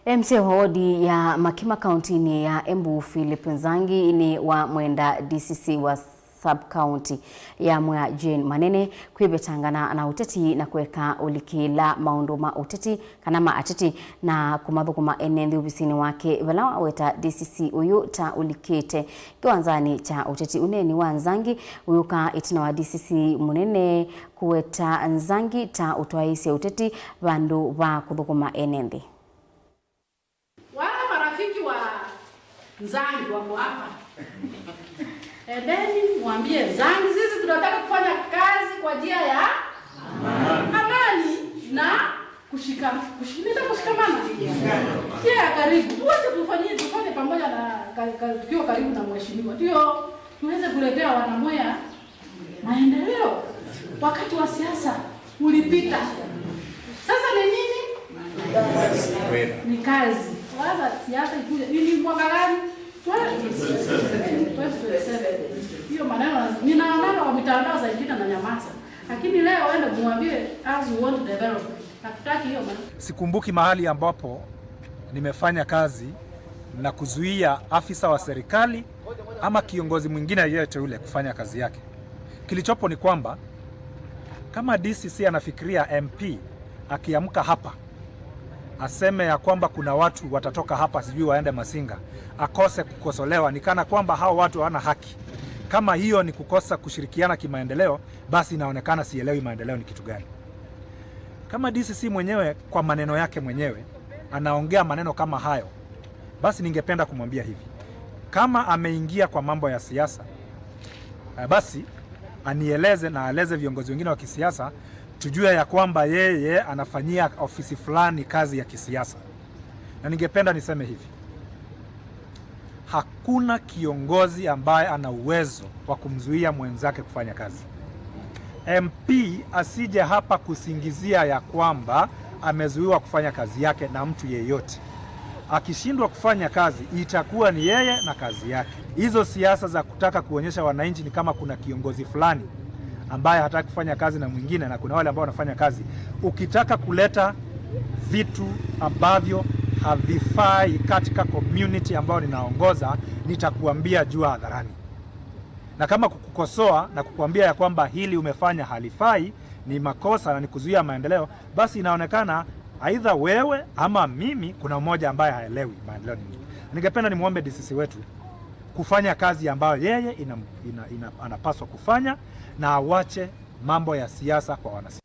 M C A wa wodi ya Makima kaũntinĩ ya Embu, Philip Nzangi, nĩ wa mwenda D C C wa sub-county ya Mwea, Jane Manene, kwĩvetangana na ũteti na kũeka ũlikĩla maũndũ ma ũteti kana ma ateti na kũmathũkũma ene nthĩ ovisinĩ wake, vala waweta D C C ũyũ ta ũlikĩte kĩwanzanĩ kya ũteti. Ũneeni wa Nzangi ũyũka ĩtina wa D C C mũnene kũweta Nzangi ta ũtwaĩĩsye ũteti vandũ va kũthũkũma ene nthĩ. Wale marafiki wa Nzangi wako hapa. Endeni mwambie Nzangi, sisi tunataka kufanya kazi kwa njia ya amani na kushika-, kushi-, nita kushikamana. Njia ya karibu. Tuache tufanyie, tufanye pamoja na ka-, ka-, tukiwa karibu na mheshimiwa. Ndio tuweze kuletea wanamwea maendeleo. Wakati wa siasa ulipita. Sasa ni nini? Ni kazi. Sasa siasa ikuje. Ni mwaka gani? Twenty twenty-seven. Hiyo maneno ninaonanga kwa mitandao, saa ingine na nyamaza. Lakini leo wende muambie, as we want development. Hatutaki hiyo maneno. Sikumbuki mahali ambapo nimefanya kazi na kuzuia afisa wa serikali ama kiongozi mwingine yeyote yule kufanya kazi yake. Kilichopo ni kwamba kama D C C anafikiria M P akiamka hapa aseme ya kwamba kuna watu watatoka hapa sijui waende Masinga, akose kukosolewa, ni kana kwamba hao watu hawana haki. Kama hiyo ni kukosa kushirikiana kimaendeleo, basi inaonekana sielewi maendeleo ni kitu gani. Kama D C C mwenyewe kwa maneno yake mwenyewe anaongea maneno kama hayo, basi ningependa kumwambia hivi, kama ameingia kwa mambo ya siasa, eh, basi anieleze na aeleze viongozi wengine wa kisiasa, tujue ya kwamba yeye anafanyia ofisi fulani kazi ya kisiasa. Na ningependa niseme hivi, hakuna kiongozi ambaye ana uwezo wa kumzuia mwenzake kufanya kazi. M P asije hapa kusingizia ya kwamba amezuiwa kufanya kazi yake na mtu yeyote. Akishindwa kufanya kazi, itakuwa ni yeye na kazi yake. Hizo siasa za kutaka kuonyesha wananchi ni kama kuna kiongozi fulani ambaye hataki kufanya kazi na mwingine, na kuna wale ambao wanafanya kazi. Ukitaka kuleta vitu ambavyo havifai katika community ambayo ninaongoza, nitakuambia jua hadharani. Na kama kukukosoa na kukuambia ya kwamba hili umefanya halifai, ni makosa na ni kuzuia maendeleo, basi inaonekana aidha wewe ama mimi kuna mmoja ambaye haelewi maendeleo ni nini. Ningependa nimwombe D C C wetu kufanya kazi ambayo yeye ina, ina, ina, anapaswa kufanya na awache mambo ya siasa kwa wanasiasa.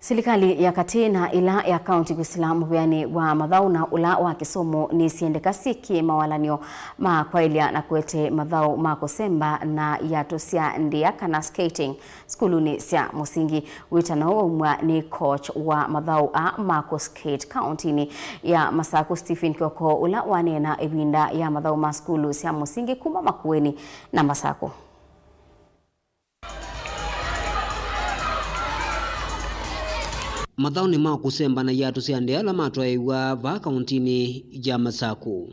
Silikalĩ ya katĩ na ĩla ya kaunti kwĩsĩla mũvĩanĩ wa mathaũ na ũla wa kĩsomo nĩsyendeka syĩkĩe mawalan'yo ma kwaĩlya na kũete mathaũ ma kũsemba na iatũ sya ndĩa kana skating sukulunĩ sya mũsingi. Wĩtano waumw'a nĩ coach wa mathaũ aa ma kũskate kauntinĩ ya Masakũ, Stephen Kioko, ũla waneena ĩvinda ya mathaũ ma sukulu sya mũsingi kuma Makueni na Masakũ. Mathaũnĩ ma kũsemba na iatũ sya ndĩa ala matwaĩw'a vaa kauntinĩ ya Masakũ.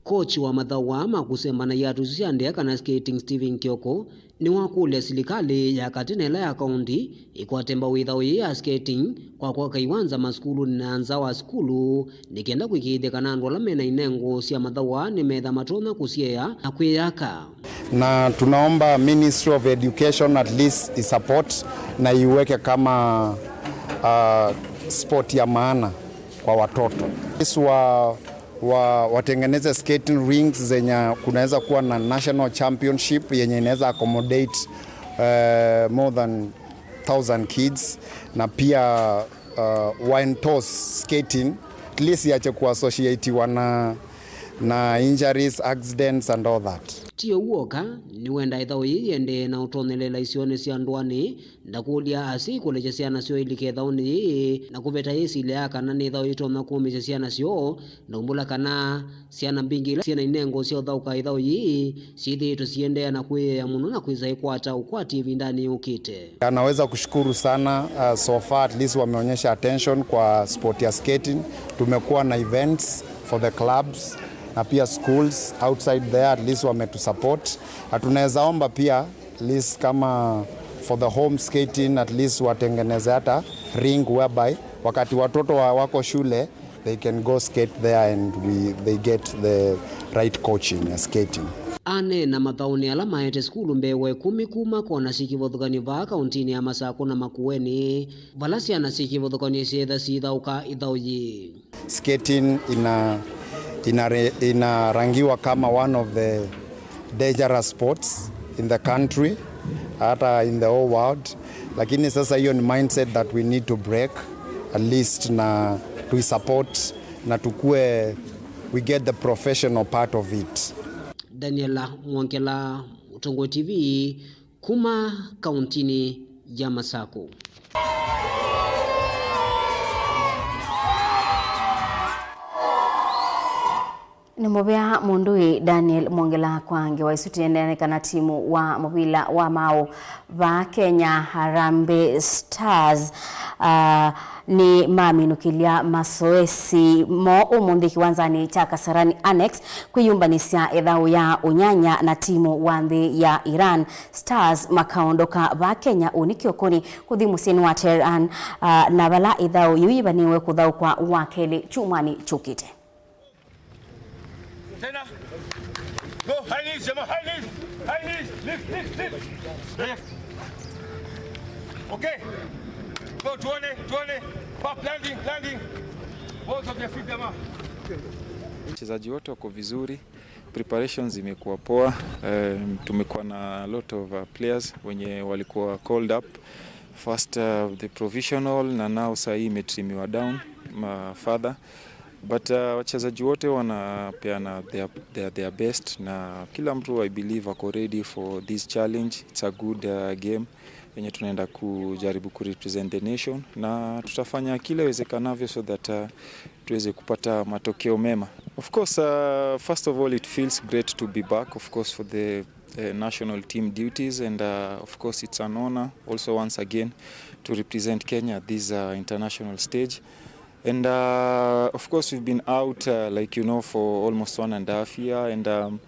Kochi wa mathaũ aa ma kũsemba na iatũ isu sya ndĩa kana skating, Stephen Kioko, nĩwakũlya silikalĩ ya katĩ na ĩla ya kaunti ĩkwate mbau ĩthaũ yĩĩ ya skating kwa kwaka iwanza masukulunĩ na nza wa sukulu, nĩ kenda kũĩkĩĩthya kana andũ ala mena inengo sya mathaũ aa nĩmetha matonya kũsyeea na kwĩyaka. Na tunaomba Ministry of Education at least isupport na iweke kama, uh, sport ya maana kwa watoto. Sisi wa, wa, watengeneze skating rings zenye kunaweza kuwa na national championship yenye inaweza accommodate, uh, more than thousand kids, na pia, uh, wa endorse skating, at least iache kuassociatiwa na, na injuries, accidents and all that. Ti ũu w'oka, nĩwenda ĩthaũ yĩĩ yĩendee na ũtonyelela isionĩ sya ndũanĩ. Ndakũlya asyai kũlekya syana syoo ilike ĩthaũnĩ yĩĩ na kũveta yĩsilya ya kana nĩ ĩthaũ yĩtonya kũmĩsya syana syoo, ndaumbũla kana syana mbingĩ ila syĩ na inengo sya ũthaũka ĩthaũ yĩĩ syĩthĩĩtwe siendeea na kwĩyea mũno na kwĩsa ikwata ũkwati ĩvindanĩ yũkĩte. Anaweza kushukuru sana, uh, so far at least wameonyesha attention kwa sport ya skating. Tumekuwa na events for the clubs na pia schools outside there, at least wametusupport. Na tunaweza omba pia at least kama for the home skating, at least watengeneze hata rink whereby wakati watoto wa, wako shule, they can go skate there and we, they get the right coaching ya skating. Aneena mathaũnĩ ala maete sukulu mbee wa ĩkũmi kuma kona syĩ kĩvathũkany'o vaa kauntinĩ ya Masakũ na Makueni, vala syana syĩ kĩvathũkany'o isyĩtha syĩthaũka ĩthaũ yĩĩ. Skating ina, ina, inarangiwa kama one of the dangerous sports in the country, hata in the whole world. Lakini sasa hiyo ni mindset that we need to break, at least na tuisupport na tukue, we get the professional part of it. Daniela Mwongela, Mũtongoi T V, kuma kauntinĩ ya Masakũ. Mũvea mũndũĩ Daniel Mwongela kwa ngewa isu. Tũendee na kana timu wa mũvila wa maũ va Kenya, Harambee Stars, ah, nĩmaminũkĩlya masoesi moo ũmũnthĩ kĩwanzanĩ kya Kasarani Annex kwĩyũmbanĩsya ĩthaũ ya ũnyanya na timu wa nthĩ ya Iran. Stars makaondoka va Kenya ũnĩ kĩokonĩ kũthi mũsyĩnĩ wa Tehran, ah, na vala ĩthaũ yĩu yĩvanĩwe kũthaũkwa wakelĩ kyumwanĩ kyũkĩte. Tena. Go, high knees, jamaa, high knees. High knees. Lift, lift, lift. Lift. Okay. Go, tuone, tuone. Pop, landing, landing. Balls of your feet, jamaa. Wachezaji wote wako vizuri. Preparations zimekuwa poa. Eh, tumekuwa na a lot of, uh, players wenye walikuwa called up. First, uh, the provisional, na now saa hii imetrimiwa down, ma-, further. But, uh, wachezaji wote wanapeana their, their, their best, na kila mtu, I believe, ako ready for this challenge. It's a good, uh, game yenye tunaenda kujaribu kurepresent the nation, na tutafanya kile iwezekanavyo so that, uh, tuweze kupata matokeo mema. Of course, uh, first of all, it feels great to be back, of course, for the, uh, national team duties, and, uh, of course, it's an honor also once again to represent Kenya at this, uh, international stage. And, uh, of course, we've been out, uh, like you know, for almost one and a half year, and, um,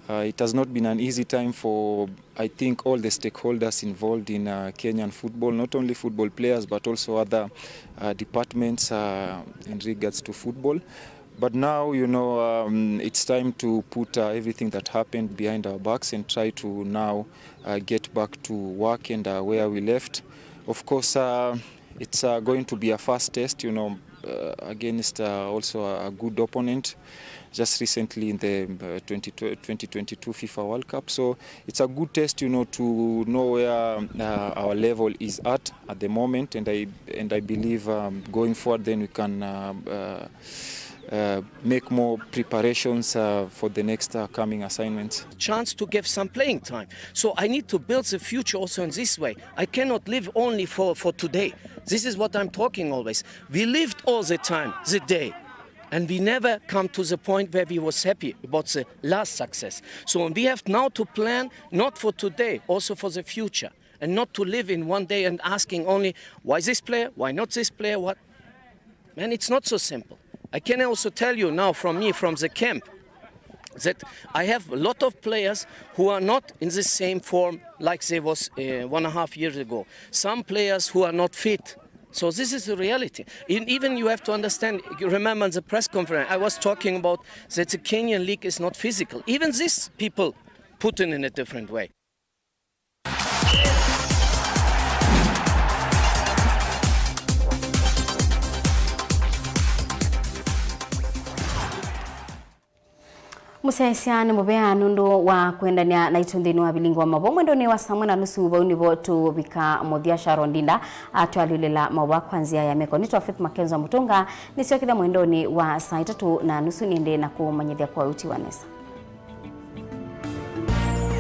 uh, it has not been an easy time for, I think, all the stakeholders involved in, uh, Kenyan football, not only football players, but also other, uh, departments, uh, in regards to football. But now, you know, um, it's time to put, uh, everything that happened behind our backs and try to now, uh, get back to work and, uh, where we left. Of course, uh, it's, uh, going to be a first test, you know, uh, against, uh, also a, a good opponent just recently in the, uh, twenty, twenty twenty-two FIFA World Cup. So it's a good test, you know, to know where, uh, our level is at, at the moment, and I, and I believe, um, going forward, then we can, uh, uh, uh, make more preparations, uh, for the next, uh, coming assignments. Chance to give some playing time. So I need to build the future also in this way. I cannot live only for, for today. This is what I'm talking always. We lived all the time, the day, and we never come to the point where we was happy about the last success. So we have now to plan not for today, also for the future, and not to live in one day and asking only, "Why this player? Why not this player? What?" Man, it's not so simple. I can also tell you now from me, from the camp, that I have a lot of players who are not in the same form like they was, uh, one and a half years ago. Some players who are not fit. So this is the reality. And even you have to understand, you remember in the press conference, I was talking about that the Kenyan league is not physical. Even these people put it in a different way. Mũsyaĩĩsya nĩ mũvea nũndũ wa kũendanĩa naitũ nthĩnĩ wa vilingi wa maũvoo mwendonĩ wa saa ĩmwe na nusu. Vau nĩvo tũvika mũthya. Sharon Ndinda atwalyũlĩla maũvoo kwa nzĩa ya meko. Nĩtwa Faith Makenzo Mũtũnga. Nĩsyokethya mwendonĩ wa saa itatũ na nusu nĩendee na kũmanyĩthya kwa ũiiti wa nesa.